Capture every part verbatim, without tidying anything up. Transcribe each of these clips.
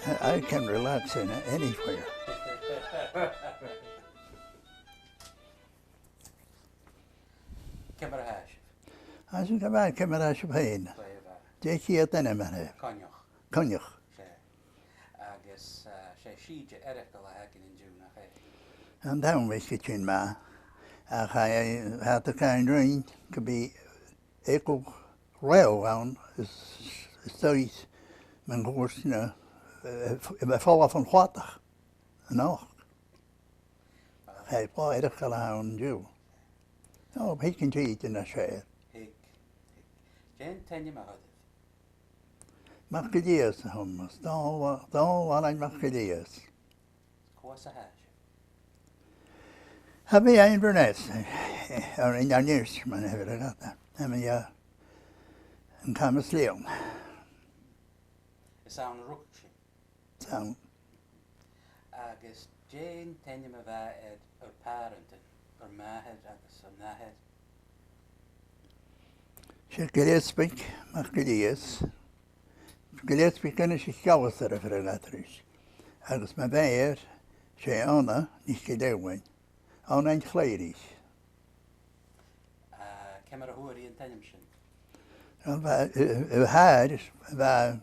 I, I can relax in anywhere. Ciamar a tha sibh? Tha sinn gu math, ciamar a tha sibh fhèin? Glè mhath. Dè th' agaibh an-diugh? Coinneach. Coinneach. 'S e. Agus, eh, 's e sìde eireachdail a th' againn an-diugh, nach e? An t-àm a bh' againn an sin, ma. Ach, eh, tha iad a' ciallachadh gu bheil eagal reòthte ann is, is dòigh mun cuairt na, eh, f-, a' falbh bhon chladach a-nochd. Tha e blàth eireachdail ann an-diugh. Ò, thig an t-sìde nas fheàrr. Thig, thig. Dè an t-ainm a th' oirbh? MacGillÌosa a th' annam, Dòmhnall, Dòmhnall Ailean MacGillÌosa. Cò às a tha sibh? Tha mi à Inverness, eh, eh, or Inbhir Nis, mar a bheireadh iad. Tha mi, eh, ann an Camas Leòin. Is ann a rugadh sibh? Is ann. Agus dè an t-ainm a bh' air ur pàrantan, ur màthair agus ur n-athair? 'S e Gilleasbaig MacGillÌosa. Gilleasbaig Aonghais Aonghais a bheireadh iad ris. Agus mo mhàthair, 's e Anna NicIllEathain. Anna an Chlèirich. Ah, ciamar a fhuair i an t-ainm sin? Bha, eh, eh, bha, bha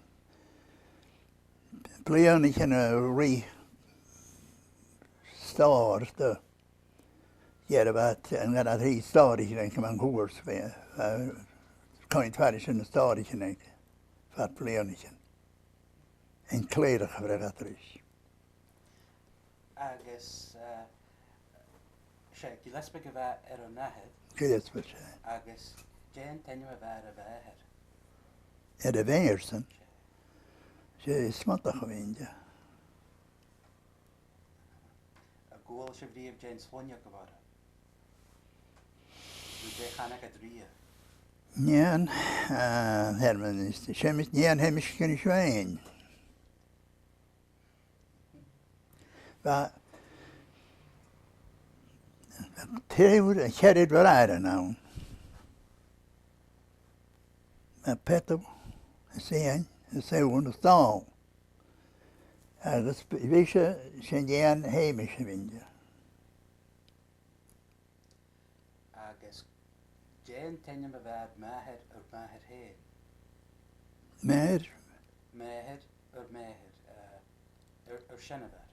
bliadhnaichean a' ruith stòr, de, dh'fheumadh iad, an gabh iad ruith stòraichean aig a' mhòr-chuairt, bha, bha, coimhead fairis air na stòraichean aig, fad bhliadhnaichean. An Clèirich a bheireadh iad ris. Agus, eh, 's e Gilleasbaig a bh' air an athair. Gilleasbaig, 's e. Agus dè an t-ainm a bh' air a' mhàthair? Air a' mhàthair-san? 'S e Smodach a bh' innte. An cuala sibh riamh dè an sloinneadh a bh' oirre? No dè chanadh iad riamh? Nighean, eh, Herman is, seimis, nighean Sheumais Chinn Seinn. Bha, bha triùir, ceathrar bràithrean ann. Bha Peadar, is Iain, is Eòghann, is Dòmhnall. Agus b-, bha ise, 's e nighean Sheumais a bh' innte. Agus dè an t-ainm a bh' air màthair ur màthar fhèin? Màthair? Màthair ur màthair, eh, ur, ur seanmhair.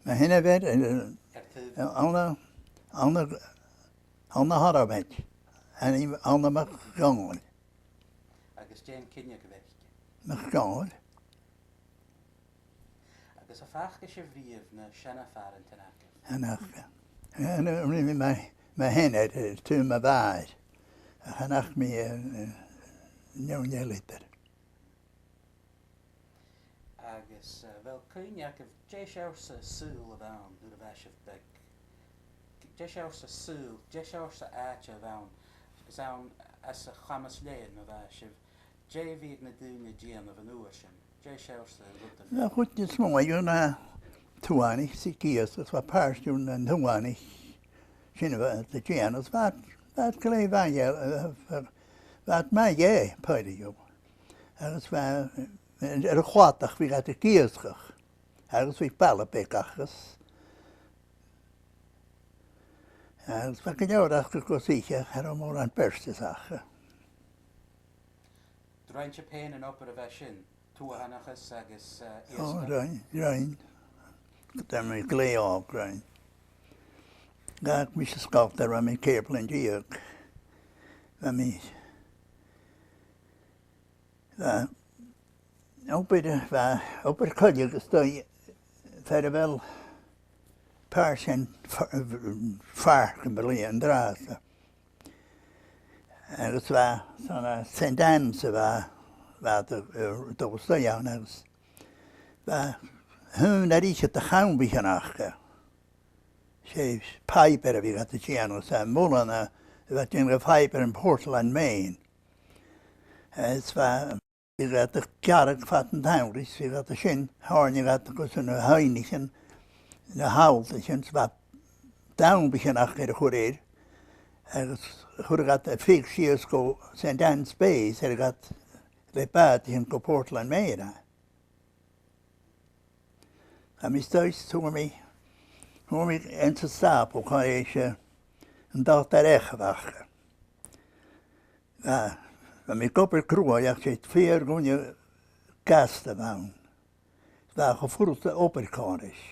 Mo sheanmhair, eh, Air taobh? Anna, Anna, Anna Thormoid, ainm Anna MacDhòmhnaill. Agus dè an cinneadh a bh' aice? MacDhòmhnaill. Agus am faca sibh riamh na seann phàrantan agaibh? Chan fhaca. Eh, no, no, mi, mi, mi fhìn air, air taobh mo mhàthar. Ach chan fhaca mi, eh, eh, neach eile idir. Agus, eh, a bheil cuimhne agaibh dè seòrsa saoghal a bh' ann nuair a bha sibh beag? Dè seòrsa saoghal, dè seòrsa àite a bh' ann? Is ann às a' Chamas Leòin a bha sibh. Dè bhiodh na daoine a' dèanamh an uair sin? Dè seòrsa rud a bh' ann? A' chuid as motha, bha na tuathanaich, 's e cìos, agus bha pàirt dhiubh nan tuathanaich sin a bha a' dèanamh, is bha, bha glè mhath, eh, eh, bha iad math dheth, pàirt dhiubh. Agus bha, eh, air a' chladach bhiodh iad ag iasgach. Agus bhiodh baile beag aca. Agus bha gu leòr aca gus ithe, cha robh mòran beartas aca. An do rinn sibh fhèin an obair a bha sin, tuathanachas agus, eh, iasgach? Ò, rinn, rinn. Tha mi glè òg, rinn. Dh'fhàg mise sgoil nuair a bha mi ceithir bliadhna deug. Bha mi, bha obair, bha obair coille agus dòigh far a bheil pàirt den ph-, phàirc am bliadhna an-dràsta. Agus bha, 's ann à Saint Anne's a bha, bha do, eh, do bhus ann agus bha, thàinig iad a' champa a-nochd. 'S e pàipear a bhiodh iad a' dèanamh, 's e muileann a bhiodh a' dèanamh pàipear ann am Portland, Maine. Is bha, bhiodh iad a' gearradh fad an t-samhraidh, bhiodh iad an sin, thàinig iad gus na h-aibhnichean, na h-alltaichean, 's bha damhaichean aca air a chur air, agus chuireadh iad am fidheall sìos gu Saint Anne's Bay, 's bhiodh iad le bàta sin gu Portland, Maine. Tha mi a' smaoineachadh, fhuair mi, fhuair mi anns an stàball, cò ris, eh, an dotair each a bh' aca. Bha, bha mi ag obair cruaidh, ach 's e fìor dhuine gasta a bh' ann. Bha e cho furasta obair còmhla ris.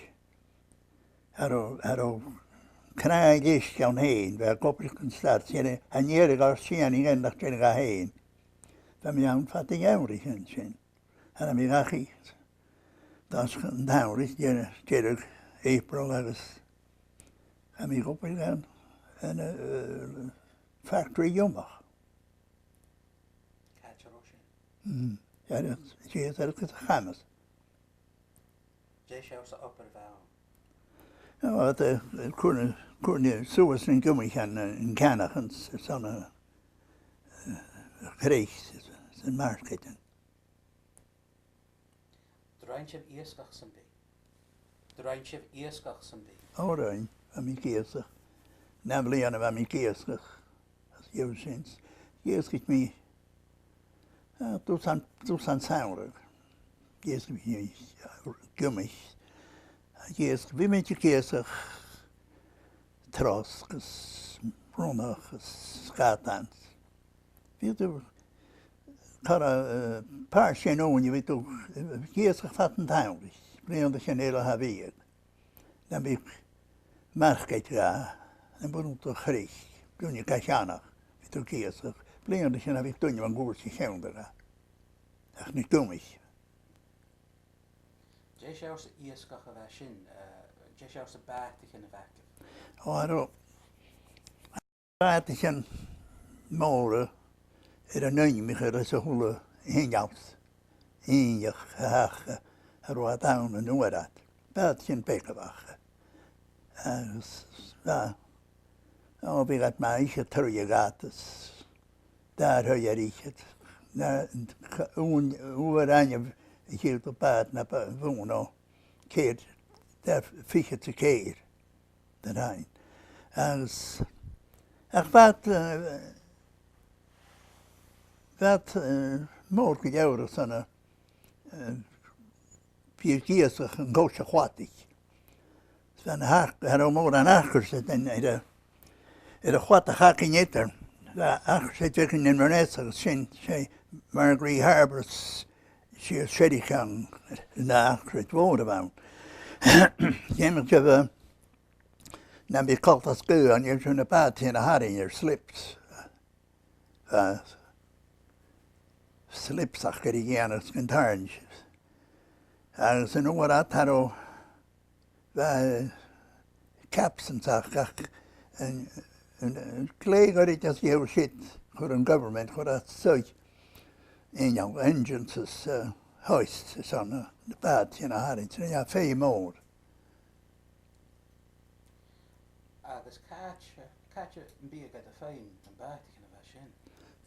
Cha robh, cha robh cnàimh leis ann fhèin, bha e ag obair gun stad, sin e, chan iarradh ort sìon a dhèanamh nach dèanadh e fhèin. Bha mi ann fad an t-samhraidh an sin. Cha robh mi dhachaigh, das an t-samhraidh, deireadh, deireadh April agus bha mi ag obair ann, ann an, eh, factory iomach. Càit an robh sin? Mm. Air, air, air, air a' chamas. Dè seòrsa obair a bh' ann? Ò, bha, eh, cuireadh, cuireadh suas nan giomaich an, eh, an ceannach anns, airson a, eh, a' chreich, san marcaidean. Do rinn sibh iasgach sam bith? Do rinn sibh iasgach sam bith? Ò, rinn, bha mi ag iasgach. Nam bliadhna bha mi ag iasgach. Às dèidh sin, dh'iasgaich mi, eh, dusan, dusan samhradh. Dh'iasgaich mi giomaich. Dh'iasg-, bha mi ag iasgach trosg is rionnach is sgadan. Bha iad car, eh, pàirt den ùine, bha iad, eh, ag iasgach fad an t-samhraidh. Bliadhna sin eile cha bhiodh. Nam biodh marcaid dha, nam biodh iad a' chreich, duine ga cheannach, bha iad ag iasgach. Bliadhna sin cha bhiodh duine bhon chùrsa cheann dha. Ach na giomaich. Dè seòrsa iasgach a bha sin, eh, dè seòrsa bàtaichean a bh' agaibh? Ò, cha robh bàtaichean mòra air an ainmeachadh leis a h-uile inneal, inneach a th' aca, a robh iad ann an uair ud. Bàtaichean beaga a bh' aca. Agus, bha, ò, bhiodh iad ma fhichead troigh a dh'fhad is dà throigh air fhichead. Na, ch-, ùine, uair ainneamh a thigeadh tu bàt na b-, bhùn o ceithir, dà, fichead 's a ceithir. Dà rinn. Agus, ach bha iad, eh, bha iad, eh, mòr gu leòr airson a, eh, bhith ag iasgach an cois a' chladaich. 'S bha na h-ac-, cha robh mòran acras air a, air a' chladaich againn eadar. Bha acras aig Inverness agus sin, 's e Margaree Harbour, 's e, 's e sin an, na acras mhòr a bh' ann. Dh'fheumadh tu, eh, nam biodh coltas gaoithe ann, dh'fheumadh tu na bàtaichean a tharraing air slips. Eh, slips aca ri dhèanamh gun tarraing. Agus an uair ud, cha robh, bha, eh, caps an seo, ach an, an, an glè ghoirid às dèidh sin, chuir an government, chuir iad suas, you know, engines is, eh, hoists is ann, eh, na bàtaichean a tharraing, 's rinn iad feum mòr. Agus càit, càit am biodh iad a' faighinn na bàtaichean a bha sin?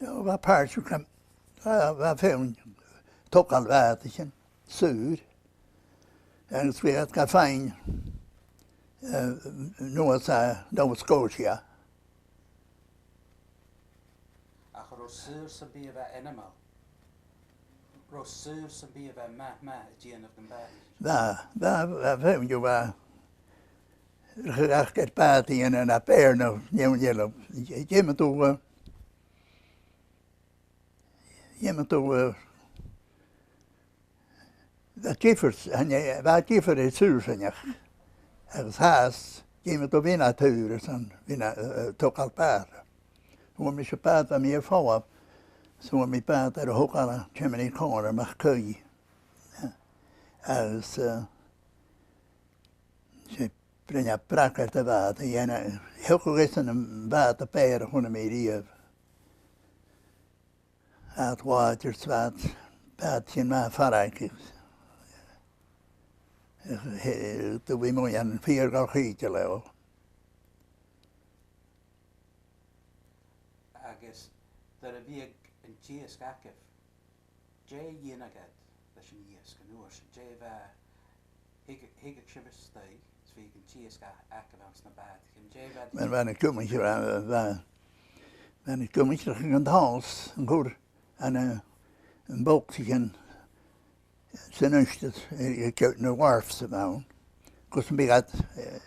Ò, bha pàirt, bha, bha feadhainn a' togail bhàtaichean, saor. Agus bhiodh iad ga faighinn, eh, Nua, eh, Nova Scotia. Ach an robh saor sam bith a bha ainmeil? An robh saor sam bith a bha math, math a' dèanamh nam bàtaichean? Bha, bha, bha feadhainn dhiubh, bha, ach air bàtaichean ann am Beurla, no, no, no, dh'fheumadh tu, eh, dh'fheumadh tu, eh, Bha diofar, chan e, bha diofar air saorsainn, ach agus fhathast, dh'fheumadh tu a bhith na thaobh airson a bhith na, eh, eh, togail bàta. Fhuair mise bàta, bha mi air falbh, 's fhuair mi bàta air a thogail à Chimney Corner, MacAoidh. Agus, eh, 's e, bhruidhinn e bracaist a' bhàta, dhèanadh, thiocfadh esan am bàta-beatha a chunnaic mi riamh. Bha iad làidir 's bha iad, bha iad sin math faireachdainn. Eh, eh, do bhith mu dheidhinn fìor ghar chìte leotha. Agus dar a bhiodh an t-iasg agaibh, dè dhèanadh iad leis an iasg an uair sin? Dè bha Thig-, thigeadh sibh a-staigh, is bhiodh an t-iasg a-, agaibh anns na bàtaichean. Dè bha iad a' dèanamh? Bha, bha na giomaich, bha, bha na giomaich a' dol chun an t-sabhail, an cur ann an, am bogsa sin, san institiùid, eh, eh, na wharfs a bh' ann, gus am biodh iad, eh,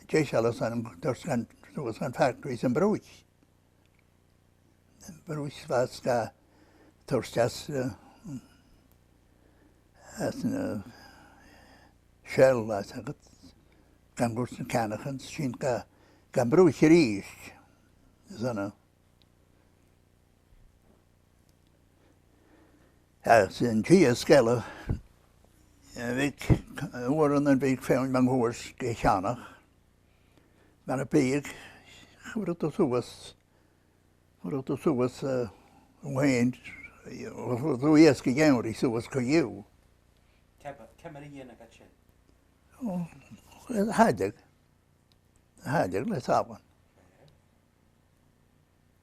deiseil airson an toirt suas dhan, suas dhan factories am bruich. Am bruich a bha iad ga toirt às, eh, às na Shell, às agad, gan cur sna ceannachan, sin ga, gan bruich a-rithist. Is ann a Agus an t-iasg eile, eh, bhiodh, uaireannan bhiodh feadhainn mun cuairt ga cheannach. Mar a bhiodh, chuireadh tu suas, chuireadh tu suas, eh, thu fhèin, chuireadh tu iasg a' gheamhraidh suas co-dhiù. Ciamar, ciamar a dhèanadh iad sin? Ò, thaideadh. Thaideadh le sabhlan.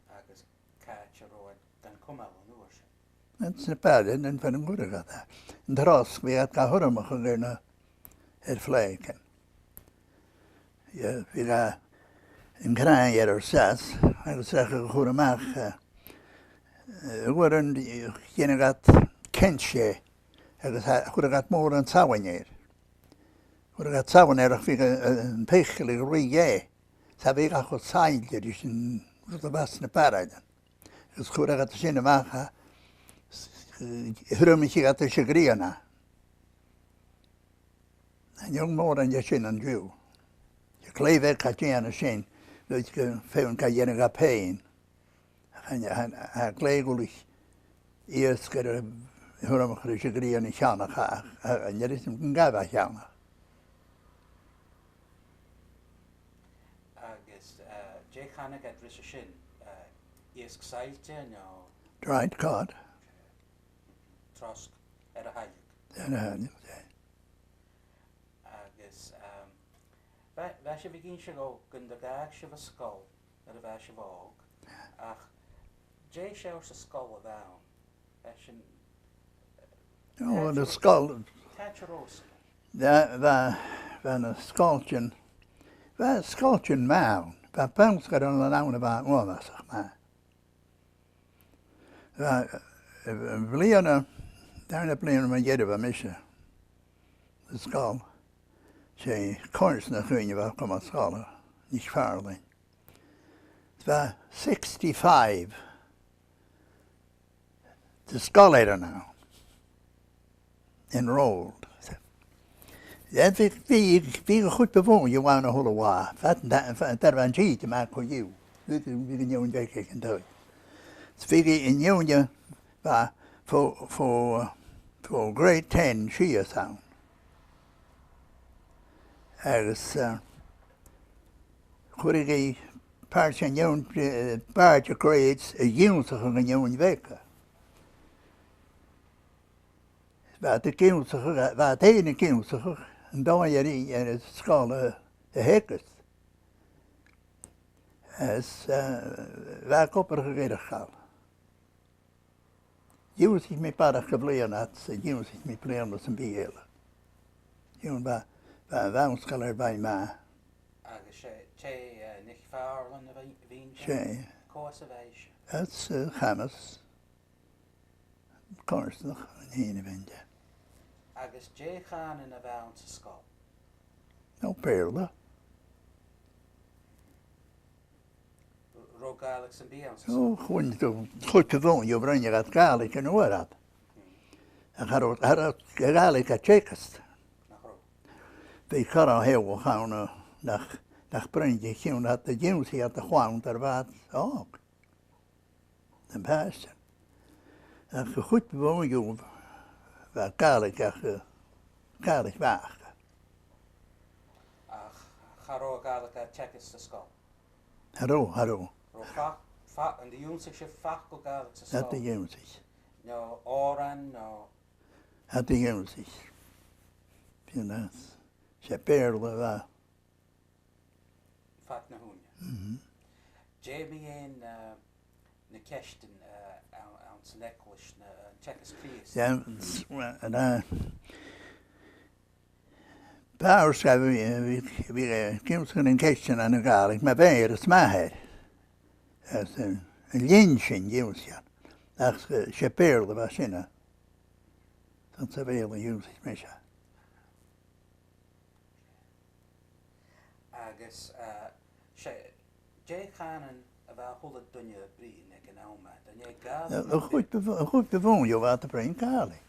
Agus càit an robh iad gan cumail an uair sin? Anns na bàird, an fheadhainn a chuireadh iad. An trosg, bhiodh iad ga h-urramachadh air na, air phlèicean. Bhiodh, bhiodh an cnàimh air an sàs, agus rachadh a chur a-mach, eh, eh, uaireannan, eh, dhèanadh iad ceann-sè, agus tha-, chuireadh iad mòran sabhail air. Chuireadh iad sabhail air ach bhiodh, eh, an t-eagal air a ruith dheth. 'S a bhiodh e cho saillte ris an rud a bh' anns na bàirdean. Agus chuireadh iad sin a-mach a, eh, thruimeadh iad ris a' ghrian e. Chan eil mòran de sin an-diugh. 'S e glè bheag a tha a' dèanamh sin, rud gu feum ga dhèanamh ga pèin. Chan, chan, tha e glè dhùbhlanach iasg a thurramachadh ris a' ghrian a cheannach, a, a, a, an uair sin gum gabh e a cheannach. Agus, eh, dè chanadh iad ris a sin, eh, iasg saillte, no? Dried cod. Trosg air a thailleadh. Air a thailleadh, yeah. Agus, ehm, bha, bha sibh ag innse dhomh gun do dh'fhàg sibh an sgoil nuair a bha sibh òg, ach dè seòrsa sgoil a bh' ann? Bha sin, eh, Ò, an sgoil. Càit an robh sibh? Bha, bha, bha na sgoiltean, bha sgoiltean math ann, bha bun-sgoil ann a bha uabhasach math. Bha, eh, am bliadhna, dàrna bliadhna mu dheireadh a bha mise san sgoil, 's e coimhearsnach dhuinn a bha a' cumail sgoil, Nis Phàrlain. Bha sixty-five de sgoilearan ann. Enrolled. Bhiodh, bhiodh, bhiodh a' chuid bu mhotha a' dol a h-uile latha. Fad an t-, fad, dar a bha an t-sìde a-mach co-dhiù. Bhiodh, bhiodh an fheadhainn bheag aig an taigh. 'S bhiodh an fheadhainn a bha bho, bho, bho grade ten sìos ann. Agus, eh, chuireadh i pàirt den fheadhainn, eh, pàirt de grades ag ionnsachadh an fheadhainn bheaga. Bha iad ag ionnsachadh, bha iad fhèin ag ionnsachadh an dòigh air, air an sgoil a, a theagasg. Is, eh, bha e ag obrachadh eireachdail. Dh'ionnsaich mi barrachd a bhliadhna, 's dh'ionnsaich mi bliadhna sam bith eile. Dh'ionnsaich, bha, bha, bha an sgoil air a bhith math. Agus 's e, 's e, eh, NicPhàrlain a bhith, bhith sin? 'S e. Cò às a bha e? Às, eh, Chamas. Coimhearsnach an fheadhainn a bh' ann. Agus dè chànan a bh' ann san sgoil? No, Beurla. Robh Gàidhlig sam bith ann san sgoil? Ò, chunnaic thu, chunnaic thu, bhon a bhruidhneadh iad Gàidhlig an uair ud. Ach cha robh, cha robh Gàidhlig a' teagasg. Nach robh? Bha corra theaghlach ann nach, nach bruidhneadh, chionn iad, dh'ionnsaich iad a' chlann dar a bha iad òg. Am pàiste. Ach a' chuid bu mhotha dhiubh, bha Gàidhlig ach, eh, Gàidhlig bheag. Ach cha robh Gàidhlig a' teagasg san sgoil? Cha robh, cha robh. Robh fa-, fa-, an do dh'ionnsaich sibh facal Gàidhlig san sgoil? Cha do dh'ionnsaich. No òran, no? Cha do dh'ionnsaich. Bha e nas, 's e Beurla a bha. Fad na h-ùine. Mhm. Dè mu dheidhinn, eh, na ceistean, eh, ann, anns an eaglais, na, eh, teagasg Crìosd? Yeah, s-, well, eh, b' fheàrr 's a bhith, bhith, bhith, eh, ag ionnsachadh nan ceistean anns a' Ghàidhlig, ma bha e air as math air. Is, eh, an linn sin dh'ionnsaich iad. Ach, eh, 's e Beurla a bha sin, eh. 'S ann sa Bheurla a dh'ionnsaich mise. Agus, eh, 's e, dè an cànan a bha a h-uile duine a' bruidhinn aig an àm ud? An e Gàidhlig? A, a chuid bu, a chuid bu mhotha bha iad a' bruidhinn Gàidhlig.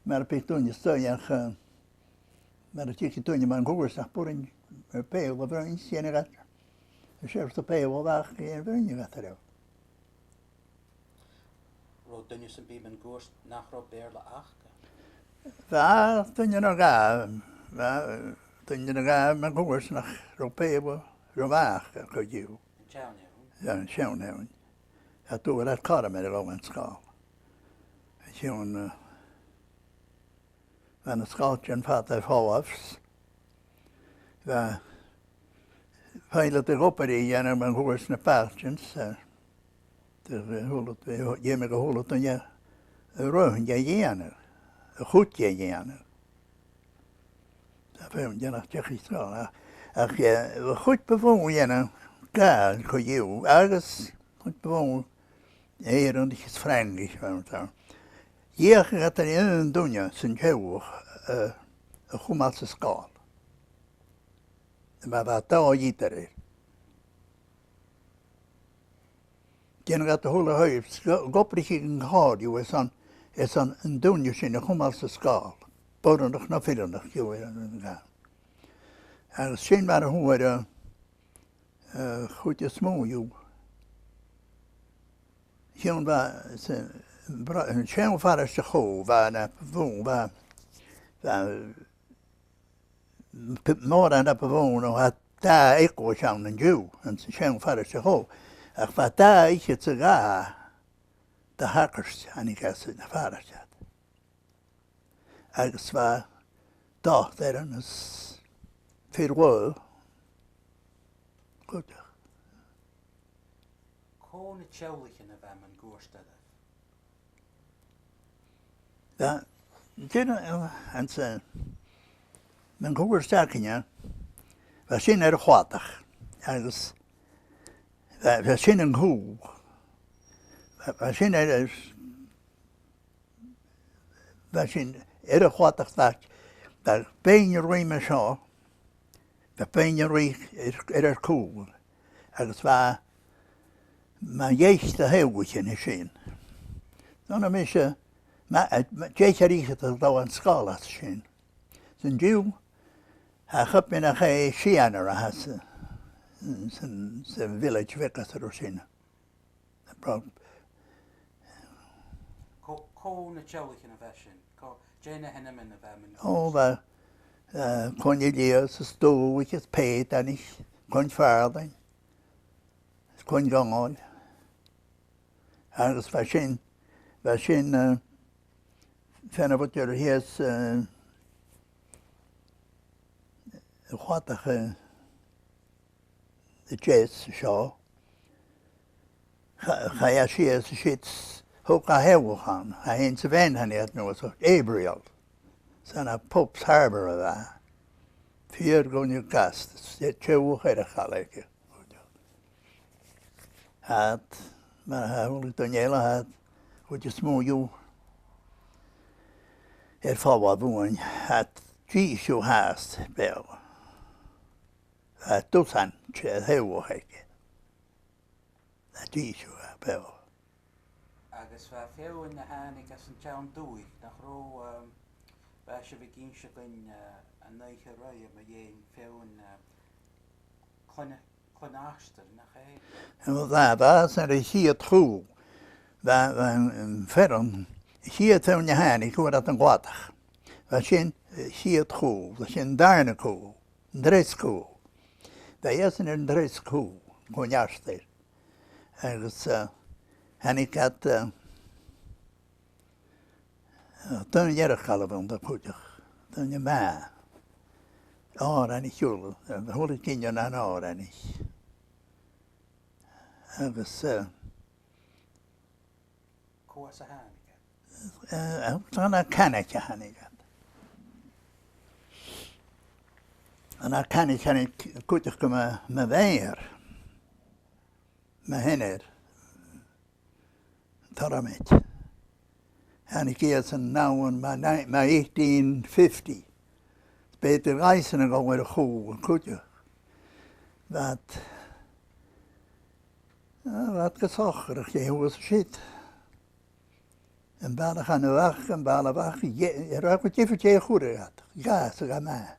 Mura biodh duine a-staigh ach, eh, mura tigeadh duine mun cuairt nach b' urrainn, eh, Beurla a bhruidhinn, 's dhèanadh iad, 's e seòrsa Beurla a bh' aca, eh, a bhruidhneadh iad riutha. Robh duine sam bith mun cuairt nach robh Beurla aca? Bha duine no dhà, bha duine no dhà mun cuairt nach robh Beurla riutha aca co-dhiù. An t-seann fheadhainn? An t-seann fheadhainn. Cha d' fhuair iad cothrom air a dhol dhan sgoil. An t-seann, eh, bha na sgoiltean fada air falbh. Bha, bha iad ag obair a dhèanamh mun cuairt na bailtean, eh, a h-uile, dh'fheumadh a h-uile duine a roghainn a dhèanamh, a chuid a dhèanamh. Tha feadhainn dhen ach deachaidh sgoil, ach, ach, eh, a chuid bu mhotha dhèanadh Gàidhlig co-dhiù, agus a chuid bu mhotha Èireannaich is Fraingich, bha iad ann. Dh'fheuchadh iad air aon duine san teaghlach, eh, a chumail sa sgoil. Ma bha dà eadar air. Dhèanadh iad a h-uile h-oidhirp, 's gu, gu obraicheadh an còrr dhiubh airson, airson an duine sin a chumail sa sgoil. Boireannach no fireannach, dhiubh air an, an, an. Agus sin mar a fhuair, eh, eh, a' chuid as motha dhiubh. Chionn bha, 's e, bra-, an seann pharaiste Cho, bha na bu mhotha, bha, bha, p-, mòran na bu mhotha, no tha dà eaglais ann an-diugh, anns an seann pharaiste Cho. Ach bha dà fhichead 's a dhà de shagairt a thàinig às na pharaiste ud. Agus bha dotairean is fir-lagha cuideachd. Cò na teaghlaichean a bha mun cuairt oirbh? Bha, dìreach, eh, anns a', mun cuairt againne, bha sin air a' chladach, agus bha, bha sin an cù, bha, bha sin air, air, bha sin air a' chladach, bha, bha beinn a' ruith mar seo, bha beinn a' ruith air, air ar cùl, agus bha mu dheich de theaghlaichean an sin. Bha mise, ma, ma, deich air fhichead a' dol dhan sgoil às a sin. San-diugh, tha cuimhne agam sia no dhà san, san, san village bheag às an robh sinn. Pro-, Cò, cò na teaghlaichean a bha sin? Cò, dè na h-ainmean a bha mun cuairt? Ò, bha, eh, Clann Elias is Dùghaill is Pèdainich, Clann Phàrlain, is Clann Dhòmhnaill. Agus bha sin, bha sin, eh, feadhainn a bha air a thighinn, eh, a' chladach, eh, a deas seo. Cha, chaidh e sìos an siud, thog e theaghlach ann, tha fhios agam, bha iad an uair sin, Abriel. 'S ann à Pope's Harbour a bha e. Fìor dhuine gasta, 's e teaghlach eile a chaidh aige. Tha iad, mar a tha a h-uile duine eile, tha iad, a' chuid as motha dhiubh, air falbh bhuainn, tha iad dithis dhiubh fhathast, Beurla. Tha dusan, tha teaghlach aige. Tha dithis dhiubh, Beurla. Agus bha feadhainn a thàinig às an t-seann dùthaich, nach robh, um, bha sibh ag innse dhuinn, uh, an oidhche roimhe mu dheidhinn feadhainn, uh, Clann, Clann Astar, nach e? Bha, bha, 's ann air a' chiad chù. Bha, bha am fearann, a' chiad feadhainn a thàinig, fhuair iad an cladach. Bha sin, eh, a' chiad chù, bha sin an dàrna cù, an treas cù. Bha iadsan air an treas cù, Clann Astar. Agus, eh, thàinig iad, eh, eh, daoine eile a' falbh annta cuideachd, daoine math. Òrain a h-uile, eh, a h-uile gin nan òrain. Agus, eh, Cò às a thàinig iad? Eh, eh, 's ann à Canaig a thàinig iad. 'S ann à Canaig a thàinig cuideachd mo, mo mhàthair. Mo sheanair. Diarmait. Thàinig iadsan a-nall mu, mu eighteen fifty. 'S b' fheudar dhaibhsan a dhol air a' chùl cuideachd. Bha iad, ah, bha iad gu socrach dè shuas an siud. Am baile a chaidh a-mach, am baile a-mach, dè, an robh e gu diofar dè chuireadh iad? Gas a ghabh math.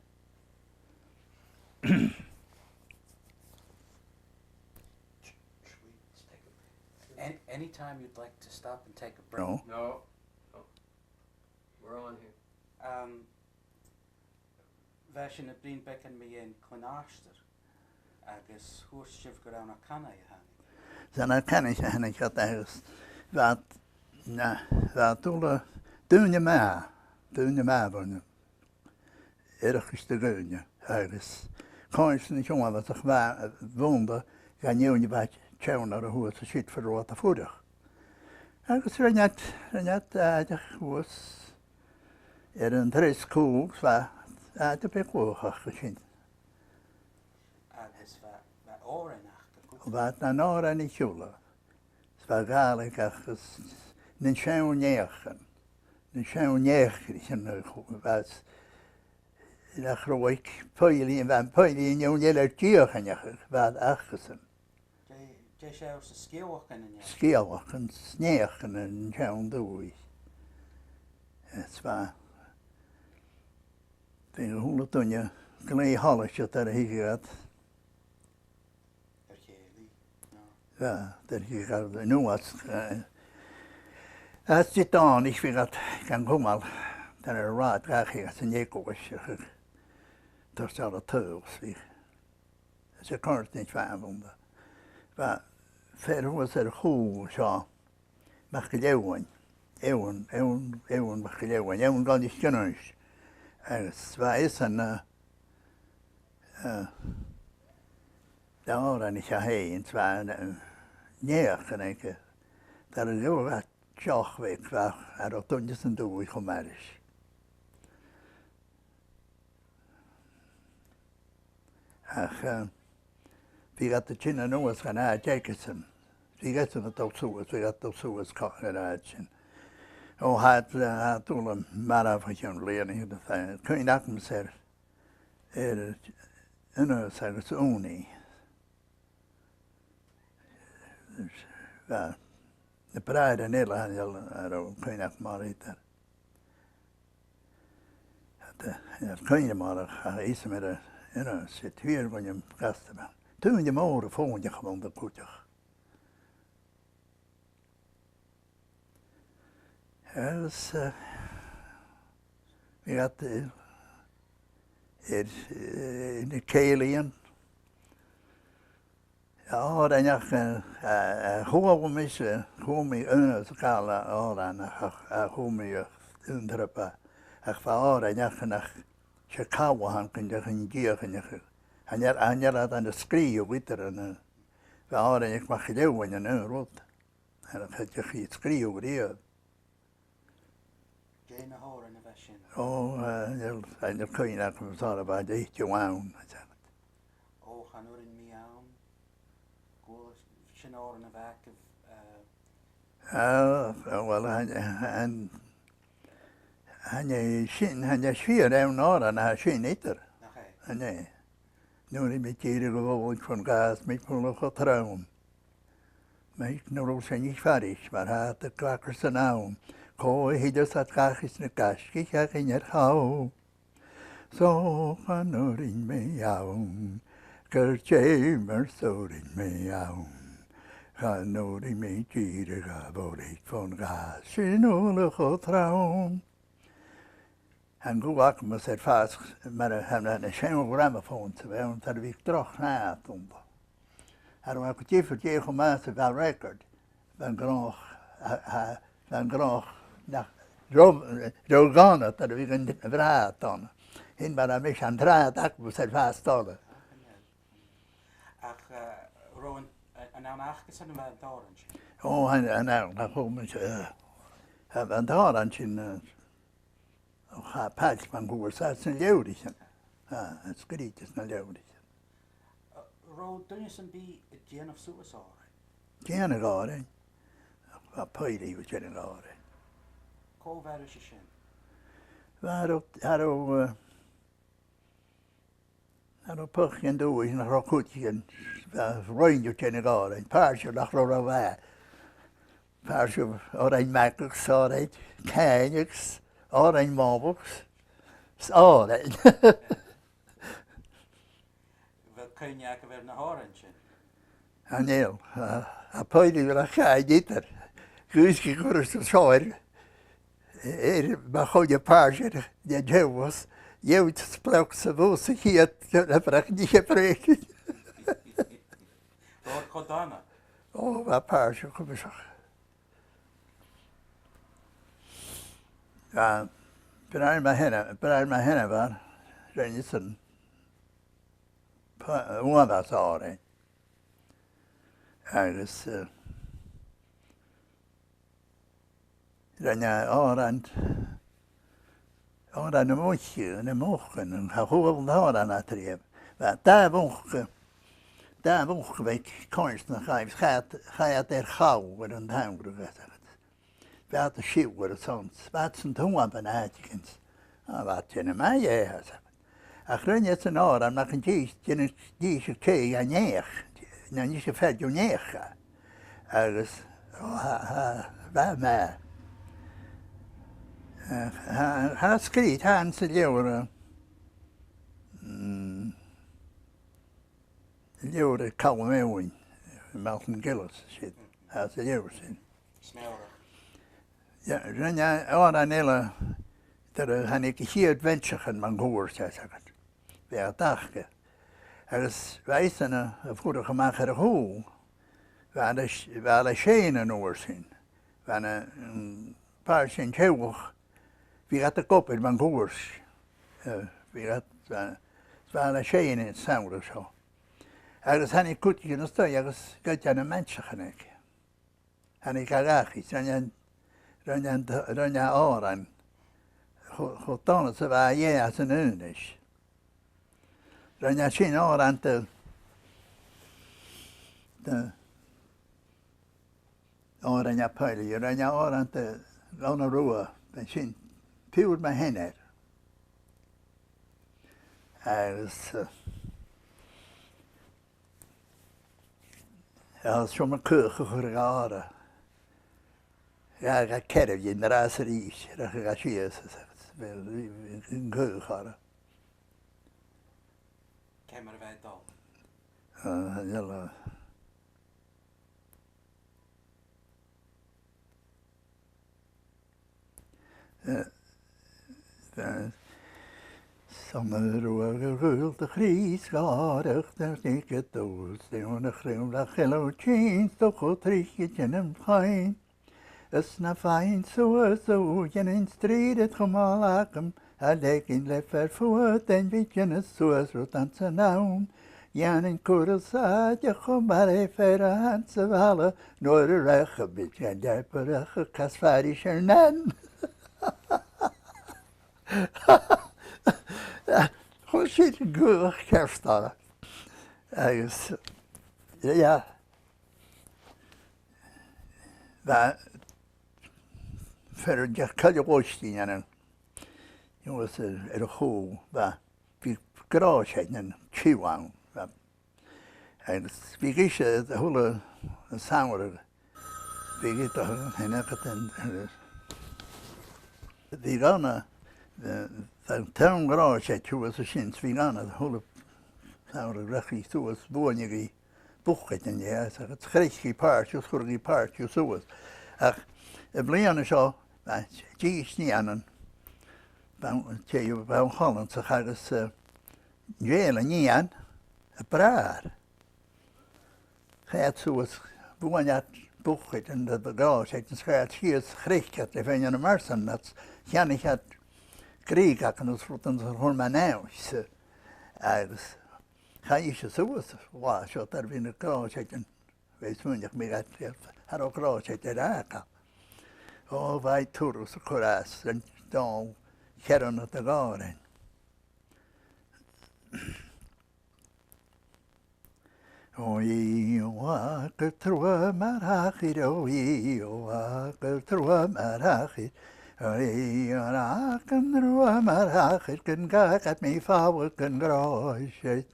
Any, anytime you'd like to stop and take a break. No. No. No. We're on here. Um, bha sinn a' bruidhinn beagan mu dheidhinn Clann Aistear, agus thuirt sibh gur ann à Canaigh a thàinig. 'S ann à Canaigh a thàinig iad agus bha, na, bha iad uile daoine math, daoine math bhuainn. Oireachdas do dhaoine, agus còmhla ris na h-uabhasach bha, bhuanta dha na daoine a bha teann orra shuas an siud far an robh iad a' fuireach. Agus rinn iad, rinn iad àite shuas air an treas cùl, 's bha àite beag luachach an sin. Agus bha, bha òrain aca gu... Bha na h-òrain a h-uile. 'S bha Gàidhlig aca agus nan seann naidheachdan, nan seann naidheachdan a chuala, bha, nach robh aig poilean, bha poilean an uair sin air dìochuimhneachadh, bha acasan. Dè, dè seòrsa sgeulachdan a nì? Sgeulachdan, naidheachdan an t-seann dùthaich. Is bha, bha a h-uile duine glè thoilichte nuair a thigeadh iad. Air chèilidh, no? Bha, nuair a thigeadh iad a-nuas, eh, às Didòmhnaich bhiodh iad gan cumail, dar an robh iad dhachaigh às an eaglais, ach, ach, toirt air an taobh, 's bhiodh, 's e còrdain fhèin a bh' ann. Bha fear shuas air a' chùl seo, MacIlleathain, Eòghann, Eòghann, Eòghann MacIlleathain, Eòghann Dhòmhnaill Chionnaois. Agus bha esan, eh, eh, dà òran a-chaoidh, 's bha, eh, naidheachdan aige, dar a gheibheadh e deoch bheag, bha, cha robh duine san dùthaich cho math ris. Ach, eh, bhiodh iad a' tighinn a-nuas dhan àite aigesan. Bhiodh esan a' dol suas, bhiodh iad a' dol suas còmhla ris an àite sin. Ò, tha iad, tha iad uile marbh o chionn bhliadhnaichean, tha cuimhne agamsa air, air Aonghas agus Ùnaidh. Bha, na bràithrean eile, chan eil, chan eil cuimhne agam air idir. Tha, tha cuimhne agam air, ach, ach is mar a, you know, 's e fìor dhuine gasta a bh' ann. Daoine mòra fòghnaidh a bh' annta cuideachd. Agus, eh, bhiodh iad, eh, air, eh, na cèilidhean. Òrain aca, eh, eh, chuala mise, chuala mi Aonghas a' gabhail òran, ach, ach, ach chuala mi aon turas, ach bha òrain aca nach, 's e call a th' ann gun deach an dìochuimhneachadh. Chan eil, chan eil iad ann an sgrìobhadh idir, ann an, bha òrain aig MacIlleathain an aon rud. Chan eil, chan deach iad sgrìobhadh riamh. Dè na h-òrain a bha sin? Ò, eh, chan eil, chan eil cuimhne agam sònraichte, bha deich dhiubh ann, a tha. Ò, Chan Urrainn Mi Ann. Gu bheil sin òran a bh' agaibh, eh? Ah, well, chan, chan, chan e sin, chan e fìor aon òran a tha sin idir. Nach e? Chan e. Nuair a bha mi dìreach a' bhòlaich fon ghàs, mi fulang cho trom. Mac na Ròsan Fhairist, mar a tha iad a' glagadh san àm, cò a thilleas iad dhachaigh sna gaisgich a dh'innear chall. 'S o chan urrainn mi ann, gur dè mar 's urrainn mi ann, chan urrainn mi dìreach a bhòlaich fon ghàs, sin uile cho trom. Tha an guth agamsa air fàs mar a, tha na, na seann gramophones a bh' ann, dar a bhiodh droch shnàth annta. Cha robh e gu diofar dè cho math 's a bha record, bha an gnothach, a, a, bha an gnothach nach robh, robh gu math, dar a bhiodh an t-, an t-sràid ann. Sin mar a tha mise, an t-sràid agamsa air fàs dona. Ach, eh, an robh an, an ann acasan a bha an t-òran sin? Ò, an, an ann, nach robh mise, eh, an t-òran sin, eh, Ò, tha pailt mun cuairt às na leabhraichean. Tha, tha sgrìobhte sna leabhraichean. An robh duine sam bith a' dèanamh suas òrain? Dèanadh òrain. Bha poidhle a' dèanamh òrain. Cò bha ris a sin? Bha, cha robh, cha robh, eh, cha robh pàirt dhen dùthaich nach robh cuideigin, bha, roinn a' dèanamh òrain, pàirt nach robh ro mhath. Pàirt òrain magadh 's òrain càineadh 's òrain mhòbhach 's òrain. A bheil cuimhne agaibh air na h-òrain sin? Chan eil, a, a, poidhle a bha a' càineadh idir. Dhùisg i gu ruige seo air, air mo choinneamh pàirt air, air an teaghlach, dh'fhaodte spleog sa bhus a' chiad, a bhreac, nì a bhreac. Lord Codana. Ò, bha pàirt cuimseach. Bha, bràthair mo sheanair, bràthair mo sheanair, bha, rinn esan pa-, uabhas òrain. Agus, eh, rinn e òran, òran na muice, na mucan, an, cha chuala mi òran eile riamh. Bha, dà mhuc, dà mhuc a bha aig coimhearsnach, agus chaidh, chaidh iad air chall air an t-samhradh, agus bha iad a' siubhal air an son, bha iad san t-uamhan àiteigin. A, bha iad a' dèanamh math dheth, arsa iad. Ach rinn esan òran, mar an dithis, dithis, dithis a' tè a' neach, no nise fear a' neach. Agus, o, tha, tha, bha e math. Ach, tha, tha sgrìobh, tha anns an leabhar, eh, mm, leabhar aig Calum Eòghainn, Malcolm Gillies, sin, tha e sa leabhar sin. Smeòra. Yeah, rinn e òran eile, dar a thàinig a' chiad bheinnseachan mun cuairt, tha fhios agad. Bha e dachaigh. Agus bha esan a', a' fuireach a-mach air a' chùl, bha e le s-, bha e le seinn an uair sin. Bha na, mm, pàirt den teaghlach, bhiodh iad ag obair mun cuairt. Eh, bhiodh iad, eh, bha e le seinn an t-samhradh seo. Agus thàinig cuideigin a-staigh agus ghoid e na bheinnseachan aige. Thàinig e dhachaigh, rinn e, rinn e, rinn e òran cho, cho dona 's a bha e dheth às an aonais. Rinn e sin òran de, de, òran a' phoidhle, rinn e òran de Dhonna Rua, bha sin piuthar mo sheanar. Agus, eh, agus seo mo chaoch a chuir e gu àrd. Ghabh e ceathramh dhen an-dràsta 's a-rithist, rachadh e sìos is, is, an caoch orra. Ciamar a bha e a' dol? Ah, chan eil, eh, Eh, eh, 's ann a rugadh Gael do Chrìosd ghòrach, dar tig e dùs, dè na chraobh le cheileadh tinn, 's do cho tric a' tighinn am fainn. Is na faighin suas, o, dèan an strì ri chumail agam, a leiginn le fear fuadain, bidh dèanamh suas rud anns an àm. Dèanainn cur as àite cho math ri fear a th' anns a' bhaile, nuair a rachadh bidh gan dearbarachadh cas fairis air nan. Chuir sin an caoch ceart orra. Agus, yeah. Bha fear a' dol a Choille Loisdinn ann an, you know, air, air a' chùl, bha, bhiodh gràsaidean tiugh ann, bha. Agus bhiodh ise a h-uile samhradh, bhiodh i a' dol a sheinn aca an, bhiodh ann a, eh, an t-aon ghràsaid shuas an sin, 's bhiodh ann a h-uile samhradh, rachadh i suas, bhuaineadh i bucaidean dheth, agus chreic i pàirt, is chuireadh i pàirt suas. Ach am bliadhna seo, bha dithis nigheanan, bha, tè, bha an Holland-sa agus, eh, dh'èigh an nighean a bràthair. Chaidh iad suas, bhuain iad bucaidean de, de ghràsaidean, is chaidh iad sìos, chreic iad le fèin ann am marsan, agus cheannaich iad grìog aca is rudan a chuir mun às, eh, agus chaidh ise suas an latha seo, dar a bha na gràsaidean, bha i a' smaoineachadh, mi gad, cha robh gràsaid air fhàgail. Ò, bha i turas a' cur às, an dòigh cheathramh no de dhà òrain. O ì, o a, gu truagh mar thachair, o ì, o a, gu truagh mar thachair. O ì, o a, gu truagh mar thachair, gun gabh mi falbh gun ghràis.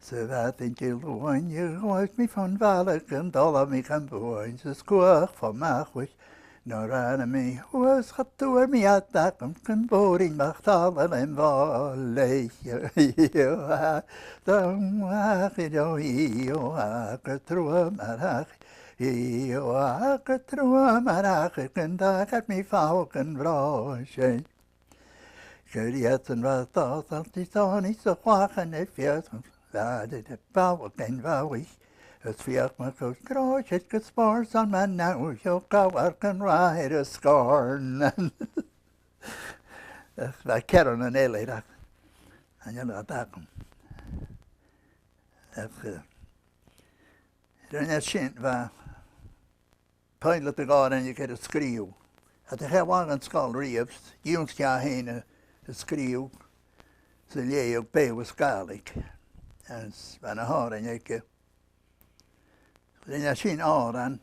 Sa mhadainn Diluain, ghabh mi fon bhalla gun d' òl mi gam buain, 's cuach fo m' achuis, nuair a ràinig mi shuas, cha d' fhuair mi fhad agam gun b' urrainn mach tàladh lem bhàil. Dà mhachair, o ì, o a, gu truagh mar thachair, ì, o a, gu truagh mar thachair, gun d' fhàg mi falbh gun bhràth. Gur iad an bha dòchas, is tòinig sa chlachan a' fios, bha iad a' falbh gun bhàil, is feuch mar gus gràis gu spòrs an man nau seo gabhar gun rath air a sgòrnan. Ach bha ceathrar eile, ach an eile a dh'fhàg. Ach, eh, ron a sin bha pilot a' gàirdeachas air a sgrìobhadh. Tha e a' falbh dhan sgoil riamh, dh'ionnsaich e fhèin a, a sgrìobhadh 's a leughadh Beurla is Gàidhlig. Agus bha na h-òrain aige. Rinn e sin òran,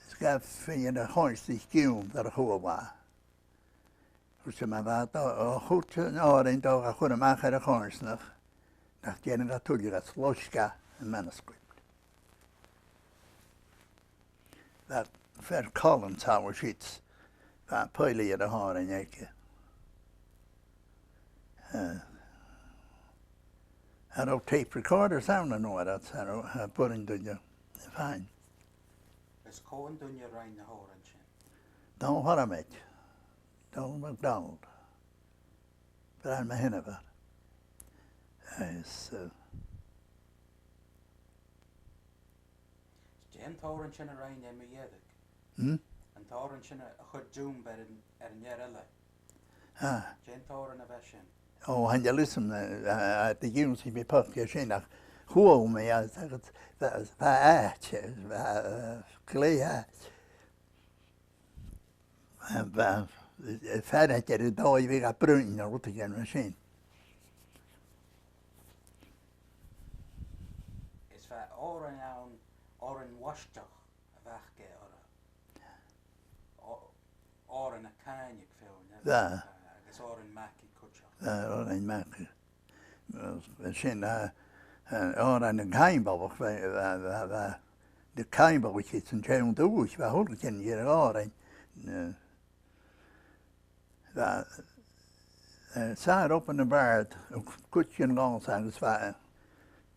is ghabh fear a' choimhearsnachd giùlan air a' chuairt. Thuirt e, ma bha do, o chuid an òrain dha a chur a-mach air a' choimhearsnachd, nach dèanadh e tuilleadh ach loisg e am manuscript. Bha fear Collins, tha mi a' smaoineachadh, bha pilot air na h-òrain aige. Eh, cha robh tape recorders ann an uair ud, cha robh, eh, b' urrainn duine fhaighinn. Is cò an duine a rinn na h-òrain sin? Dòmhnall Dhòmhnaill. Dòmhnall MacDonald. Bràthair mo sheanmhar. Is, eh, Dè an t-òran sin a rinn e mu dheireadh? Hmm? An t-òran sin a, a chuir Doom air an, air an fhear eile. Ah. Dè an t-òran a bha sin? O, chan eil fhios agam, eh, eh, eh, dè dh'ionnsaich mi poc air sin, ach chuala mi, eh, agus bha, bha àite, bha, eh, glè àite. Bha, bha, eh, fear air an dòigh a bhiodh e a' bruidhinn no rudeigin mar sin. Is bha òran ann, òran bhaisteach a bh' aige orra. Ò-, òran a' Chàinig fhèin, eh? Bha. Agus òran Macaidh cuideachd. Bha, òran Macaidh. Sin, eh, eh, òran nan Caimbeulach, bha, bha, bha, bha, nan Caimbeulach is an t-seann dùthaich, bha a h-uile gin de na h-òrain, eh, bha, eh, Sàr Oban a' Bhàrd, cuid den ghlas agus bha,